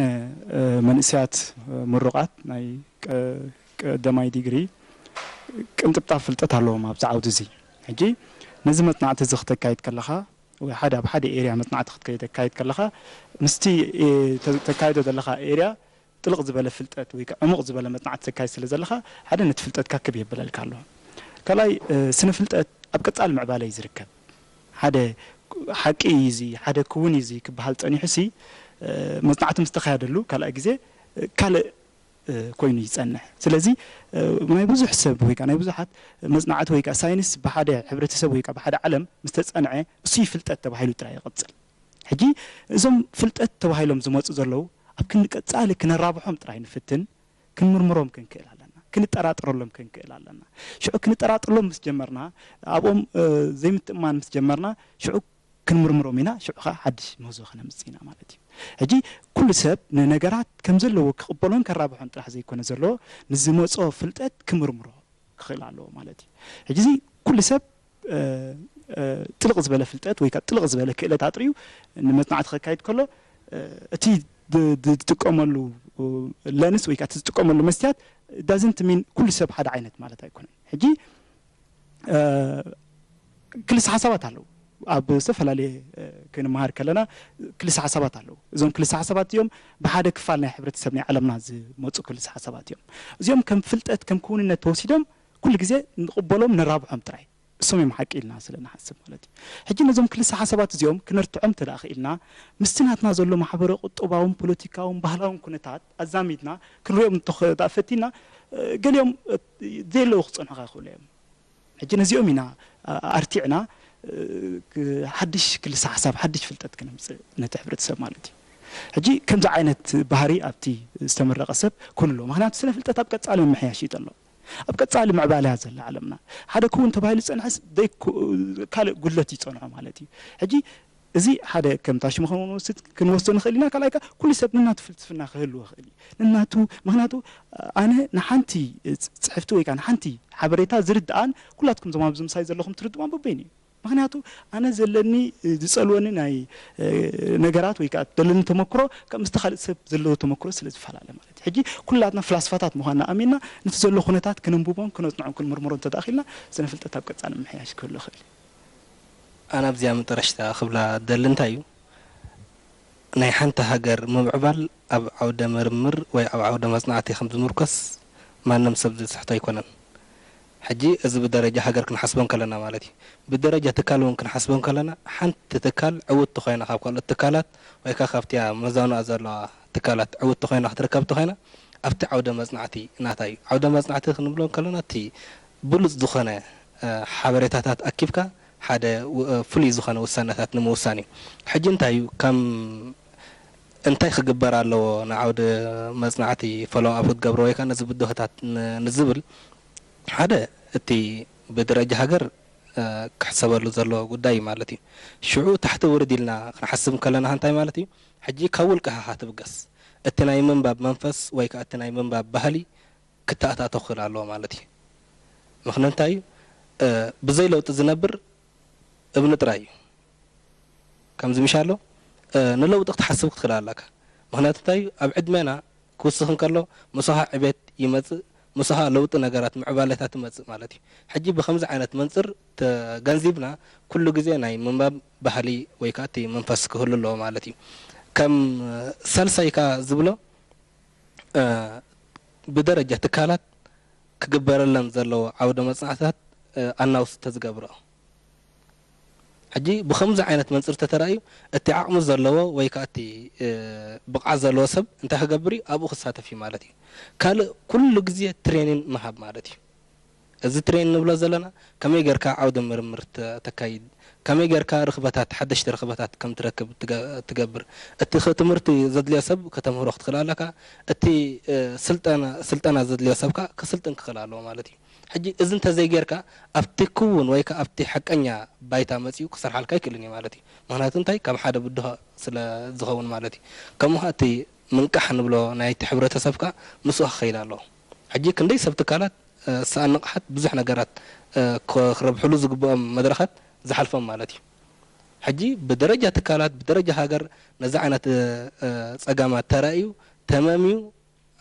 እ፣ መንእሰያት፣ እ፣ ምሩቓት ናይ ቀ-፣ ቀዳማይ ዲግሪ ቅንጥብጣብ ፍልጠት ኣለዎም ኣብዚ ዓውዲ እዚ። ሕጂ ነዚ መጽናዕቲ እዚ ክተካይድ ከለኻ ወይ ሓደ ኣብ ሓደ ኤርያ መጽናዕቲ ክትከይድ፣ ተካይድ ከለኻ ምስቲ፣ እ፣ ተ-፣ ተካይዶ ዘለኻ ኤርያ ጥልቕ ዝበለ ፍልጠት ወይ ከዓ ዕሙቕ ዝበለ መጽናዕቲ ተካይድ ስለ ዘለኻ ሓደ ነቲ ፍልጠትካ ክብ የብለልካ ኣሎ። ካልኣይ፣ እ፣ ስነ ፍልጠት ኣብ ቀጻሊ ምዕባለ እዩ ዝርከብ። ሓደ ሓቂ እዩ እዚ፣ ሓደ ክውን እዩ እዚ ክበሃል ጸኒሑሲ፣ እ፣ መጽናዕቲ ምስ ተኻየደሉ ካልኣይ ግዜ፣ እ፣ ካልእ፣ እ፣ ኮይኑ ይጸንሕ። ስለዚ፣ እ፣ ናይ ብዙሕ ሰብ ወይ ከዓ ናይ ብዙሓት መጽናዕቲ ወይ ከዓ ሳይንስ ብሓደ ሕብረተሰብ ወይ ከዓ ብሓደ ዓለም ምስ ተጸንዐ እሱ እዩ ፍልጠት ተባሂሉ ጥራይ ይቕጽል። ሕጂ እዞም ፍልጠት ተባሂሎም ዝመጹ ዘለዉ ኣብ ክንዲ ቀጻሊ ክነራብሖም ጥራይ ንፍትን፣ ክንምርምሮም ክንክእል ኣለና፣ ክንጠራጠረሎም ክንክእል ኣለና። ሽዑ ክንጠራጠረሎም ምስ ጀመርና፣ ኣብኦም፣ እ፣ ዘይምትእማን ምስ ጀመርና፣ ሽዑ ክንምርምሮም ኢና፣ ሽዑ ኸዓ ሓድሽ ምህዞ ከነምጽእ ኢና ማለት እዩ። ሕጂ ኩሉ ሰብ ንነገራት ከም ዘለዎ ክቕበሎን ከራብሖን ጥራሕ ዘይኮነ ዘለዎ፣ ንዝመጾ ፍልጠት ክምርምሮ ክኽእል ኣለዎ ማለት እዩ። ሕጂ እዚ ኩሉ ሰብ፣ እ፣ እ፣ ጥልቕ ዝበለ ፍልጠት ወይ ከዓ ጥልቕ ዝበለ ክእለት ኣጥርዩ ንመጽናዕቲ ከካይድ ከሎ፣ እ፣ እቲ ድ-፣ ድ-፣ ዝጥቀመሉ ለንስ ወይ ከዓ እቲ ዝጥቀመሉ መስትያት ዳዝንት ሚን ኩሉ ሰብ ሓደ ዓይነት ማለት ኣይኮነን። ሕጂ፣ እ፣ ክልሰ ሓሳባት ኣለዉ። ኣብ ዝተፈላለየ፣ እ፣ ክንመሃር ከለና ክልሰ ሓሳባት ኣለዉ። እዞም ክልሰ ሓሳባት እዮም ብሓደ ክፋል ናይ ሕብረተሰብ ናይ ዓለምና ዝመጹ ክልሰ ሓሳባት እዮም። እዚኦም ከም ፍልጠት፣ ከም ክውንነት ተወሲዶም ኩሉ ግዜ ንቕበሎም፣ ነራብሖም ጥራይ። እሶም እዮም ሓቂ ኢልና ስለ ንሓስብ ማለት እዩ። ሕጂ ነዞም ክልሰ ሓሳባት እዚኦም ክነርትዖም እንተ ደኣ ክኢልና፣ ምስቲ ናትና ዘሎ ማሕበረ ቁጠባውን ፖለቲካውን ባህላውን ኩነታት ኣዛሚድና ክንሪኦም እንተ ኸ-፣ ደኣ ፈቲና፣ እ፣ ገሊኦም፣ እ፣ ዘየለዉ ክጸንሑኻ ይኽእሉ እዮም። ሕጂ ነዚኦም ኢና፣ እ፣ ኣርቲዕና፣ እ፣ ክ-፣ ሓድሽ ክልሰ ሓሳብ፣ ሓድሽ ፍልጠት ክነምጽእ ነቲ ሕብረተሰብ ማለት እዩ። ሕጂ ከምዚ ዓይነት ባህሪ ኣብቲ ዝተመረቐ ሰብ ክህሉ ኣለዎ። ምኽንያቱ ስነ ፍልጠት ኣብ ቀጻሊ ምምሕያሽ እዩ ዘሎ። ኣብ ቀጻሊ ምዕባለ እያ ዘላ ዓለምና። ሓደ ክውን ተባሂሉ ዝጸንሐስ ዘይኩ-፣ ካልእ ጉድለት ይጸንሖ ማለት እዩ። ሕጂ እዚ ሓደ ከምታ ሽሙ ክንወስድ፣ ክንወስዶ ንኽእል ኢና። ካልኣይ ከኣ ኩሉ ሰብ ነናቱ ፍልስፍና ክህልዎ ይኽእል እዩ። ነናቱ፣ ምኽንያቱ ኣነ ንሓንቲ ጽ-፣ ጽሕፍቲ ወይ ከኣ ንሓንቲ ሓበሬታ ዝርድኣን ኩላትኩም እዞም ኣብዚ ምሳይ ዘለኹም ትርድእዋን በበይኑ እዩ። ምኽንያቱ ኣነ ዘለኒ፣ ዝጸልወኒ ናይ፣ እ፣ ነገራት ወይ ከኣ ዘለኒ ተመክሮ ካብ ምስቲ ካልእ ሰብ ዘለዎ ተመክሮ ስለ ዝፈላለ ማለት እዩ። ሕጂ ኩላትና ፍላስፋታት ምዃንና ኣሚንና ነቲ ዘሎ ኩነታት ክነንብቦን ክነጽንዖን ክንምርምሮ እንተ ደኣ ኽኢልና ስነ ፍልጠት ኣብ ቀጻሊ ምምሕያሽ ክህሉ ይኽእል እዩ። ኣነ ኣብዚኣ መጠረሽታ ክብላ ደሊ እንታይ እዩ፣ ናይ ሓንቲ ሃገር ምምዕባል ኣብ ዓውደ ምርምር ወይ ኣብ ዓውደ መጽናዕቲ ከም ዝምርኮስ ማንም ሰብ ዝስሕቶ ኣይኮነን። ሕጂ እዚ ብደረጃ ሃገር ክንሓስቦ እንከለና ማለት እዩ። ብደረጃ ትካል እውን ክንሓስቦ እንከለና፣ ሓንቲ ትካል ዕውትቲ ኮይና ካብ ካልኦት ትካላት ወይ ከኣ ካብቲኣ መዛኑኣ ዘለዋ ትካላት ዕውትቲ ኮይና ክትርከብ እንተኾይና፣ ኣብቲ ዓውደ መጽናዕቲ ናታ እዩ። ዓውደ መጽናዕቲ ክንብሎ እንከለና፣ እቲ ብሉጽ ዝኾነ፣ እ፣ ሓበሬታታት ኣኪብካ ሓደ ው-፣ እ፣ ፍሉይ ዝኾነ ውሳነታት ንምውሳን እዩ። ሕጂ እንታይ እዩ፣ ከም እንታይ ክግበር ኣለዎ ንዓውደ መጽናዕቲ ፎሎው ኣፕ ክትገብሮ ወይ ከኣ ነዚ ብድሆታት ን-፣ ንዝብል፣ ሓደ እቲ ብደረጃ ሃገር፣ እ፣ ክሕሰበሉ ዘለዎ ጉዳይ እዩ ማለት እዩ። ሽዑ ታሕቲ ውርድ ኢልና ክንሓስብ ከለና እንታይ ማለት እዩ? ሕጂ ካብ ውልቅኻ ኢኻ ትብገስ። እቲ ናይ ምንባብ መንፈስ ወይ ከኣ እቲ ናይ ምንባብ ባህሊ ክተኣታቶ ክኽእል ኣለዎ ማለት እዩ። ምኽንያት እንታይ እዩ? እ፣ ብዘይ ለውጢ ዝነብር እብኒ ጥራይ እዩ። ከምዚ ምሽ ኣሎ፣ እ፣ ንለውጢ ክትሓስብ ክትኽእል ኣለካ። ምኽንያቱ እንታይ እዩ? ኣብ ዕድሜና ክውስኽ እንከሎ፣ ምሳኻ ዕቤት ይመጽእ፣ ምሳኻ ለውጢ ነገራት፣ ምዕባለታት ይመጽእ ማለት እዩ። ሕጂ ብኸምዚ ዓይነት መንጽር ተገንዚብና፣ ኩሉ ግዜ ናይ ምንባብ ባህሊ ወይ ከኣ እቲ መንፈስ ክህሉ ኣለዎ ማለት እዩ። ከም ሳልሳይ ከኣ ዝብሎ፣ እ፣ ብደረጃ ትካላት ክግበረለን ዘለዎ ዓውደ መጽናዕትታት፣ እ፣ ኣናውስ ተዝገብርኦ። ሕጂ ብኸምዚ ዓይነት መንጽር ተተራእዩ፣ እቲ ዓቕሚ ዘለዎ ወይ ከኣ እቲ፣ እ፣ ብቕዓት ዘለዎ ሰብ እንታይ ክገብር እዩ? ኣብኡ ክሳተፍ እዩ ማለት እዩ። ካልእ ኩሉ ግዜ ትሬኒን ምሃብ ማለት እዩ። እዚ ትሬን ንብሎ ዘለና፣ ከመይ ጌርካ ዓውደ ምርምር ተ-፣ ተካይድ፣ ከመይ ጌርካ ርኽበታት፣ ሓደሽቲ ርኽበታት ከም ትረክብ ትገ-፣ ትገብር፣ እቲ ኽ-፣ ትምህርቲ ዘድልዮ ሰብ ከተምህሮ ክትኽእል ኣለካ፣ እቲ፣ እ፣ ስልጠና፣ ስልጠና ዘድልዮ ሰብ ከኣ ክስልጥን ክኽእል ኣለዎ ማለት እዩ። ሕጂ እዚ እንተዘይጌርካ፣ ኣብቲ ክውን ወይ ከኣ ኣብቲ ሓቀኛ ባይታ መጺኡ ክሰርሓልካ ኣይክእልን እዩ ማለት እዩ። ምኽንያቱ እንታይ? ካብ ሓደ ብድሆ ስለ ዝኸውን ማለት እዩ። ከምኡ ከኣ እቲ ምንቃሕ ንብሎ ናይቲ ሕብረተሰብ ከኣ ምስኡ ክኸይድ ኣለዎ። ሕጂ ክንደይ ሰብ ትካላት፣ እ፣ ሰኣን ንቕሓት ብዙሕ ነገራት፣ እ፣ ክ-፣ ክረብሕሉ ዝግብኦም መድረኻት ዝሓልፎም ማለት እዩ። ሕጂ ብደረጃ ትካላት፣ ብደረጃ ሃገር ነዚ ዓይነት፣ እ፣ እ፣ ጸገማት ተራእዩ፣ ተመምዩ፣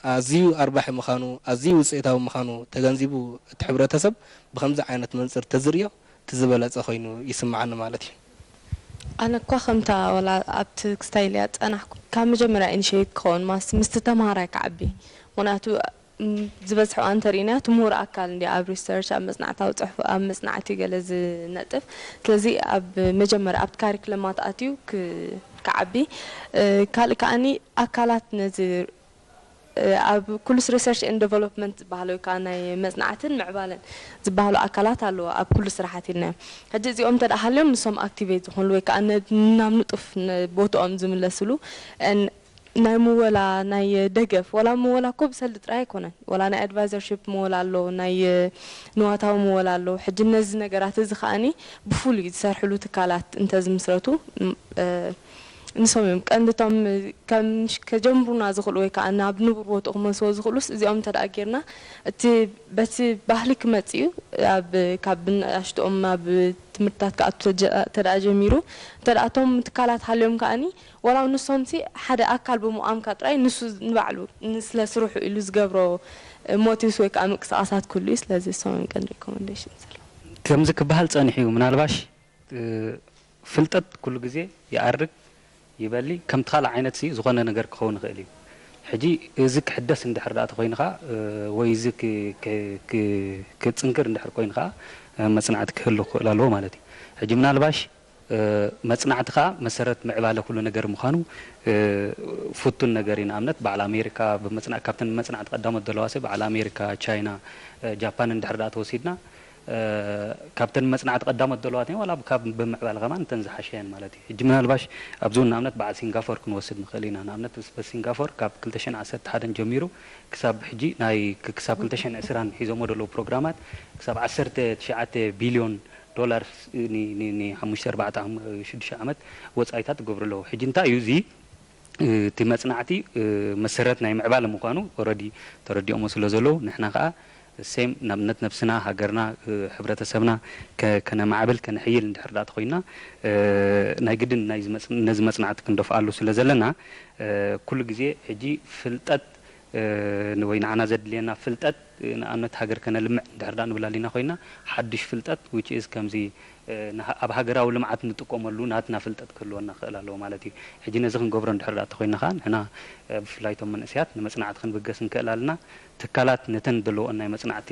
ኣዝዩ ኣርባሒ ምዃኑ፣ ኣዝዩ ውጽኢታዊ ምዃኑ ተገንዚቡ፣ እቲ ሕብረተሰብ ብኸምዚ ዓይነት መንጽር ተዝርእዮ፣ እቲ ዝበለጸ ኮይኑ ይስምዓኒ ማለት እዩ። ኣነ እኳ ከምታ ወላ ኣብቲ ክስታይ ኢለያ ዝጸናሕኩ፣ ካብ መጀመርያ ኢኒሼት ክኸውን ማስ ምስቲ ተምሃራይ ክዓቢ። ምኽንያቱ፣ ም፣ ዝበዝሕ እዋን እንተሪእናዮ፣ እቲ ምሁር ኣካል እንዲ ኣብ ሪሰርች፣ ኣብ መጽናዕታዊ ጽሑፍ፣ ኣብ መጽናዕቲ ገለ ዝነጥፍ። ስለዚ ኣብ መጀመርያ ኣብቲ ካሪክለማት ኣትዩ ክ-፣ ክዓቢ። እ፣ ካልእ ከኣኒ ኣካላት ነዚ፣ እ፣ ኣብ ኩሉስ ሪሰርች ኤንድ ዴቨሎፕመንት ዝበሃሉ ወይ ከዓ ናይ መጽናዕትን ምዕባለን ዝበሃሉ ኣካላት ኣለዎ ኣብ ኩሉ ስራሓት ኢልናዮ። ሕጂ እዚኦም እንተ ደኣ ሃልዮም ንሶም ኣክቲቬት ዝኾንሉ ወይ ከዓ ነ-፣ ናብ ንጡፍ ነ-፣ ቦትኦም ዝምለስሉ፣ ን-፣ ናይ ምወላ፣ ናይ ደገፍ፣ ወላ ምወላ እኮ ብሰልዲ ጥራይ ኣይኮነን። ወላ ናይ ኣድቫይዘርሺፕ ምወላ ኣሎ፣ ናይ ንዋታዊ ምወላ ኣሎ። ሕጂ ነዚ ነገራት እዚ ከኣኒ ብፍሉይ ዝሰርሕሉ ትካላት እንተ ዝምስረቱ፣ ም-፣ እ፣ ንሶም እዮም ቀንዲ እቶም ከም ሽ-፣ ከጀምሩና ዝኽእሉ ወይ ከዓ ናብ ንቡር ቦትኡ ክመልስዎ ዝኽእሉስ እዚኦም እንተ ደኣ ጌርና፣ እቲ በቲ ባህሊ ክመጽእ እዩ። ኣብ፣ ካብ ንኣሽትኦም ኣብ ትምህርትታት ክኣቱ ተጀ-፣ እንተ ደኣ ጀሚሩ፣ እንተ ደኣ እቶም ትካላት ሃልዮም ከኣኒ፣ ወላው ንሶምሲ ሓደ ኣካል ብምቋምካ ጥራይ ንሱ ንባዕሉ ንስለ ስርሑ ኢሉ ዝገብሮ ሞቲቭስ ወይ ከዓ ምንቅስቃሳት ክህሉ እዩ። ስለዚ እሶም እዮም ቀንዲ ሪኮመንዴሽን ዘለዎም። ከምዚ ክበሃል ጸኒሑ እዩ። ምናልባሽ፣ እ፣ ፍልጠት ኩሉ ግዜ ይኣርግ ይበሊ፣ ከምቲ ካልእ ዓይነት ሲ ዝኾነ ነገር ክኸውን ይኽእል እዩ። ሕጂ እዚ ክሕደስ እንድሕር ደኣ ተኾይኑ ኸኣ፣ እ፣ ወይ እዚ ክ-፣ ክ-፣ ክ-፣ ክጽንክር እንድሕር ኮይኑ ኸኣ፣ እ፣ መጽናዕቲ ክህሉ ክኽእል ኣለዎ ማለት እዩ። ሕጂ ምናልባሽ፣ እ፣ መጽናዕቲ ኸኣ መሰረት ምዕባለ ኩሉ ነገር ምዃኑ፣ እ፣ ፍቱን ነገር እዩ። ንኣብነት በዓል ኣሜሪካ ብመጽና-፣ ካብተን መጽናዕቲ ቀዳሞት ዘለዋ ሲ በዓል ኣሜሪካ፣ ቻይና፣ እ፣ ጃፓን እንድሕር ደኣ ተወሲድና፣ እ፣ ካብተን መጽናዕቲ ቀዳሞት ዘለዋት እየን፣ ዋላ ካብ ብምዕባለ ከማን እተን ዝሓሸ እየን ማለት እዩ። ሕጂ ምናልባሽ ኣብዚ እውን ንኣብነት በዓል ሲንጋፎር ክንወስድ ንኽእል ኢና። ንኣብነት ምስ በ-፣ ሲንጋፎር ካብ ክልተ ሽሕን ዓሰርተ ሓደን ጀሚሩ ክሳብ ሕጂ ናይ ክ-፣ ክሳብ ክልተ ሽሕን ዕስራን ሒዞሞ ዘለዉ ፕሮግራማት ክሳብ ዓሰርተ ትሽዓተ ቢልዮን ዶላር ስ-፣ ኒ-፣ ኒ-፣ ኒ-፣ ሓሙሽተ፣ ኣርባዕተ፣ ሓሙ-፣ ሽዱሽተ ዓመት ወጻኢታት ትገብሩ ኣለዉ። ሕጂ እንታይ እዩ እዚ? እ፣ እቲ መጽናዕቲ፣ እ፣ መሰረት ናይ ምዕባለ ምዃኑ ኦረዲ ተረዲኦሞ ስለ ዘለዉ፣ ንሕና ከኣ ሴም ንኣብነት ነብስና፣ ሃገርና፣ እ፣ ሕብረተሰብና ከ-፣ ከነማዕብል፣ ከነሕይል እንድሕር ደኣ ተኾይንና፣ እ፣ ናይ ግድን ናይ ዝመጽ-፣ ነዚ መጽናዕቲ ክንደፍኣሉ ስለ ዘለና፣ እ፣ ኩሉ ግዜ ሕጂ ፍልጠት፣ እ፣ ን-፣ ወይ ንዓና ዘድልየና ፍልጠት፣ እ፣ ንኣብነት ሃገር ከነልምዕ እንድሕር ደኣ ንብል ኣሊና ኮይና፣ ሓድሽ ፍልጠት፣ which is ከምዚ፣ እ፣ ንሃ-፣ ኣብ ሃገራዊ ልምዓት ንጥቀመሉ ናትና ፍልጠት ክህልወና ክኽእል ኣለዎ ማለት እዩ። ሕጂ ነዚ ክንገብሮ እንድሕር ደኣ ተኾይንና ከኣ ንሕና፣ እ፣ ብፍላይ እቶም መንእሰያት ንመጽናዕቲ ክንብገስ ንክእል ኣለና። ትካላት ነተን ዘለወን ናይ መጽናዕቲ፣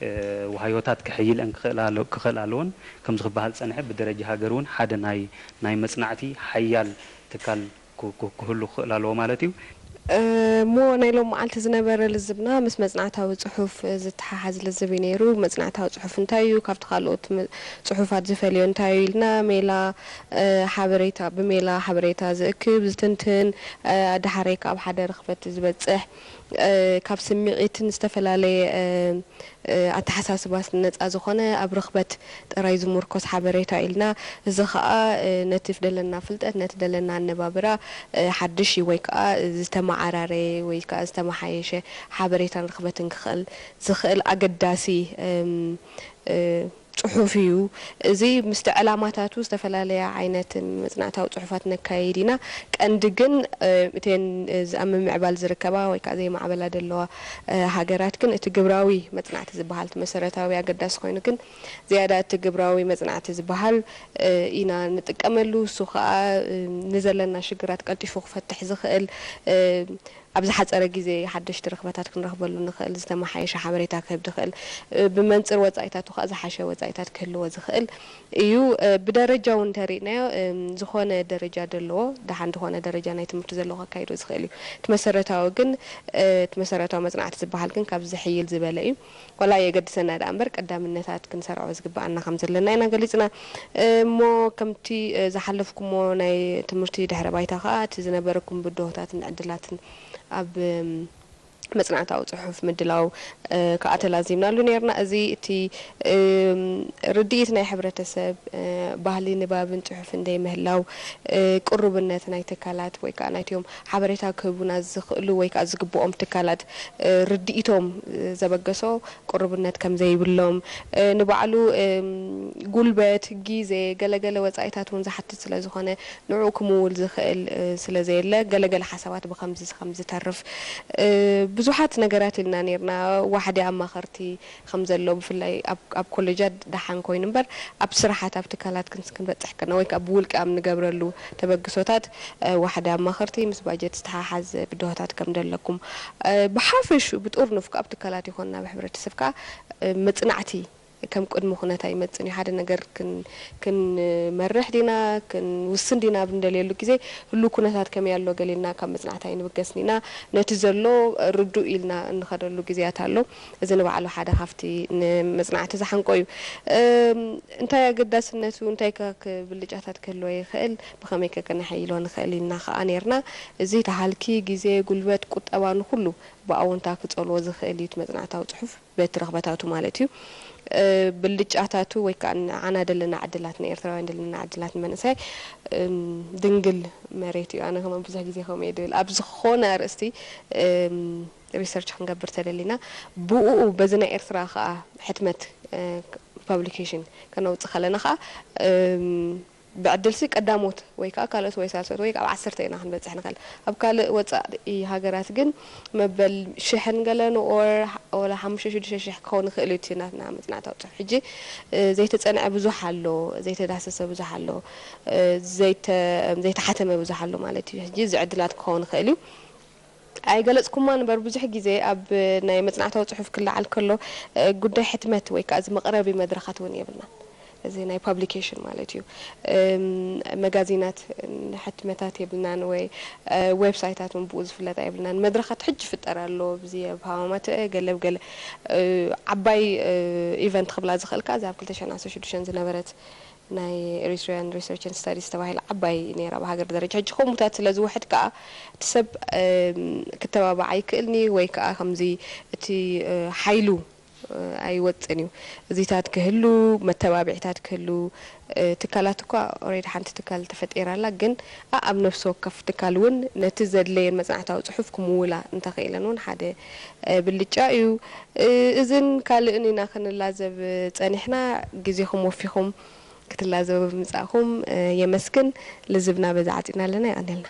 እ፣ ዋህዮታት ከሐይልአን ክኽእል ኣለ-፣ ክኽእል ኣለዎን። ከምዚ ክበሃል ዝጸንሐ ብደረጃ ሃገር እውን ሓደ ናይ፣ ናይ መጽናዕቲ ሓያል ትካል ክ-፣ ክ-፣ ክህሉ ክኽእል ኣለዎ ማለት እዩ። እሞ ናይ ሎም መዓልቲ ዝነበረ ልዝብና ምስ መጽናዕታዊ ጽሑፍ ዝተሓሓዝ ልዝብ እዩ ነይሩ። መጽናዕታዊ ጽሑፍ እንታይ እዩ? ካብቲ ካልኦት ም-፣ ጽሑፋት ዝፈልዮ እንታይ እዩ ኢልና፣ ሜላ፣ እ፣ ሓበሬታ፣ ብሜላ ሓበሬታ ዝእክብ፣ ዝትንትን፣ እ፣ ኣደሓራይ ካብ ሓደ ርኽበት ዝበጽሕ፣ እ፣ ካብ ስምዒትን ዝተፈላለየ፣ እ፣ እ፣ ኣተሓሳስባ ነጻ ዝኾነ ኣብ ርኽበት ጥራይ ዝምርኮስ ሓበሬታ ኢልና፣ እዚ ኸኣ፣ እ፣ ነቲ ደለና ፍልጠት፣ ነቲ ደለና ኣነባብራ፣ እ፣ ሓድሽ እዩ ወይ ከኣ ዝተመዓራረየ ወይ ከኣ ዝተመሓየሸ ሓበሬታን ርኽበትን ክኽእል ዝኽእል ኣገዳሲ፣ እም፣ እ፣ ጽሑፍ እዩ። እዚ ምስቲ ዕላማታቱ ዝተፈላለያ ዓይነት መጽናዕታዊ ጽሑፋት ነካይድ ኢና። ቀንዲ ግን፣ እ፣ እተን፣ እ፣ ኣብ ምምዕባል ዝርከባ ወይ ከኣ ዘይማዕበላ ዘለዋ፣ እ፣ ሃገራት ግን እቲ ግብራዊ መጽናዕቲ ዝበሃል እቲ መሰረታዊ ኣገዳሲ ኮይኑ ግን ዝያዳ እቲ ግብራዊ መጽናዕቲ ዝበሃል፣ እ፣ ኢና ንጥቀመሉ። እሱ ከኣ፣ እ፣ ንዘለና ሽግራት ቀልጢፉ ክፈትሕ ዝኽእል፣ እ፣ ኣብ ዝሓጸረ ግዜ ሓደሽቲ ረኽበታት ክንረኽበሉ ንኽእል፣ ዝተመሓየሸ ሓበሬታ ክህብ ዝኽእል፣ እ፣ ብመንጽር ወጻኢታቱ ከኣ ዝሓሸ ወጻኢታት ክህልዎ ዝኽእል እዩ። እ፣ ብደረጃ እውን እንተሪእናዮ፣ እም፣ ዝኾነ ደረጃ ዘለዎ፣ ደሓን ዝኾነ ደረጃ ናይ ትምህርቲ ዘለዎ ከካይዶ ዝኽእል እዩ። እቲ መሰረታዊ ግን፣ እ፣ እቲ መሰረታዊ መጽናዕቲ ዝበሃል ግን ካብ ዝሕይል ዝበለ እዩ። ዋላ የገድሰና ደኣ እምበር ቀዳምነታት ክንሰርዖ ዝግብኣና ከም ዘለና ኢና ገሊጽና። እ፣ እሞ ከምቲ፣ እ፣ ዝሓለፍኩሞ ናይ ትምህርቲ ድሕረ ባይታ ከኣ እቲ ዝነበረኩም ብድሆታትን ዕድላትን ኣብ፣ እም፣ መጽናዕታዊ ጽሑፍ ምድላው፣ እ፣ ከኣ ተላዚምናሉ ነይርና። እዚ እቲ፣ እም፣ ርድኢት ናይ ሕብረተሰብ፣ እ፣ ባህሊ ንባብን ጽሑፍን ዘይምህላው፣ እ፣ ቅሩብነት ናይ ትካላት ወይ ከኣ ናይቲኦም ሓበሬታ ክህቡና ዝኽእሉ ወይ ከኣ ዝግብኦም ትካላት፣ እ፣ ርድኢቶም፣ እ፣ ዘበገሶ ቅሩብነት ከም ዘይብሎም፣ እ፣ ንባዕሉ፣ እም፣ ጉልበት፣ ግዜ፣ ገለገለ ወጻኢታት እውን ዝሓትት ስለ ዝኾነ ንዕኡ ክምውል ዝኽእል፣ እ፣ ስለ ዘየለ ገለገለ ሓሳባት ብኸምዚ ከም ዝተርፍ፣ እ፣ ብዙሓት ነገራት ኢልና ነይርና። ዋሕዲ ኣማኸርቲ ከም ዘሎ ብፍላይ ኣብ፣ ኣብ ኮሌጃት ደሓን ኮይኑ እምበር ኣብ ስራሓት ኣብ ትካላት ክንስ-፣ ክንበጽሕ ከና ወይ ከኣ ብውልቂ ኣብ ንገብረሉ ተበግሶታት፣ እ፣ ዋሕዲ ኣማኸርቲ ምስ ባጀት ዝተሓሓዝ ብድሆታት ከም ዘለኩም፣ እ፣ ብሓፈሹ ብጥርኑፍ ከኣ ኣብ ትካላት ይኾን ናብ ሕብረተሰብ ከኣ፣ እ፣ መጽናዕቲ ከም ቅድሚ ኩነታ ይመጽን እዩ። ሓደ ነገር ክን-፣ ክንመርሕ ዲና፣ ክንውስን ዲና ኣብ እንደልየሉ ግዜ ህሉው ኩነታት ከመይ ኣሎ ገሊልና ካብ መጽናዕቲ ኣይንብገስን ኢና። ነቲ ዘሎ ርዱእ ኢልና እንኸደሉ ግዜያት ኣሎ። እዚ ንባዕሉ ሓደ ካብቲ ንመጽናዕቲ ዝሓንቆ እዩ። እም፣ እንታይ ኣገዳስነቱ፣ እንታይ ከ ክ-፣ ብልጫታት ክህልዎ ይኽእል፣ ብኸመይ ከ ከነሐይሎ ንኽእል ኢልና ከኣ ነይርና። እዚ ተሃልኪ ግዜ፣ ጉልበት፣ ቁጠባ ንኹሉ ብኣወንታ ክጸልዎ ዝኽእል እዩ እቲ መጽናዕታዊ ጽሑፍ። በቲ ረኽበታቱ ማለት እዩ። እ፣ ብልጫታቱ ወይ ከኣ ንዓና ደለና ዕድላት፣ ንኤርትራውያን ደለና ዕድላት ንመንእሰይ፣ እም፣ ድንግል መሬት እዩ። ኣነ ከማን ብዙሕ ግዜ ከምኡ እየ ድብል። ኣብ ዝኾነ ኣርእስቲ፣ እም፣ ሪሰርች ክንገብር ተደሊና፣ ብኡ በዚ ናይ ኤርትራ ከኣ ሕትመት፣ እ፣ ፐብሊኬሽን ከነውጽእ ከለና ከኣ፣ እም፣ ብዕድልሲ ቀዳሞት ወይ ከኣ ካልኦት ወይ ሳልሶት ወይ ኣብ ዓሰርተ ኢና ክንበጽሕ ንኽእል። ኣብ ካልእ ወጻኢ ሃገራት ግን መበል ሽሕን ገለን ኦር ወላ ሓሙሽተ ሽዱሽተ ሽሕ ክኸውን ይኽእል እዩ እቲ ናትና መጽናዕታዊ ጽሑፍ። ሕጂ፣ እ፣ ዘይተጸንዐ ብዙሕ ኣሎ፣ ዘይተዳሰሰ ብዙሕ ኣሎ፣ እ፣ ዘይተ-፣ ዘይተሓተመ ብዙሕ ኣሎ ማለት እዩ። ሕጂ እዚ ዕድላት ክኸውን ይኽእል እዩ። ኣይገለጽኩማን እምበር ብዙሕ ግዜ ኣብ ናይ መጽናዕታዊ ጽሑፍ ክለዓል ከሎ፣ እ፣ ጉዳይ ሕትመት ወይ ከኣ እዚ መቕረቢ መድረኻት እውን የብልናን። እዚ ናይ ፓብሊኬሽን ማለት እዩ። እም፣ መጋዚናት፣ ሕትመታት የብልናን ወይ፣ እ፣ ዌብሳይታት እውን ብኡ ዝፍለጥ የብልናን። መድረኻት ሕጂ ይፍጠር ኣሎ፣ ብዚ ኣብ ሃዋማት፣ እ፣ ገለ ብገለ፣ እ፣ ዓባይ፣ እ፣ ኢቨንት ክብላ ዝኽእልካ እዛ ኣብ ክልተ ሽሕን ዓሰርተ ሽዱሽተን ዝነበረት ናይ ኤሪትሪያን ሪሰርች ኤንድ ስታዲስ ተባሂላ ዓባይ ነይራ ብሃገር ደረጃ። ሕጂ ከምኡታት ስለ ዝውሕድ ከኣ እቲ ሰብ፣ እም፣ ክተባባዕ ኣይክእልኒ ወይ ከኣ ከምዚ እቲ፣ እ፣ ሓይሉ፣ እ፣ ኣይወጽን እዩ። እዚታት ክህሉ፣ መተባብዒታት ክህሉ፣ እ፣ ትካላት እኳ ኦሬዲ ሓንቲ ትካል ተፈጢራ ኣላ፣ ግን ኣኣብ ነፍሲ ወከፍ ትካል እውን ነቲ ዘድለየን መጽናዕታዊ ጽሑፍ ክምውላ እንተኽኢለን እውን ሓደ፣ እ፣ ብልጫ እዩ። እ፣ እዝን ካልእን ኢና ክንላዘብ ጸኒሕና። ግዜኹም ወፊኹም ክትላዘቡ ብምጻእኩም፣ እ፣ የመስግን። ልዝብና በዛ ዓጺና ኣለና። የቐንየልና።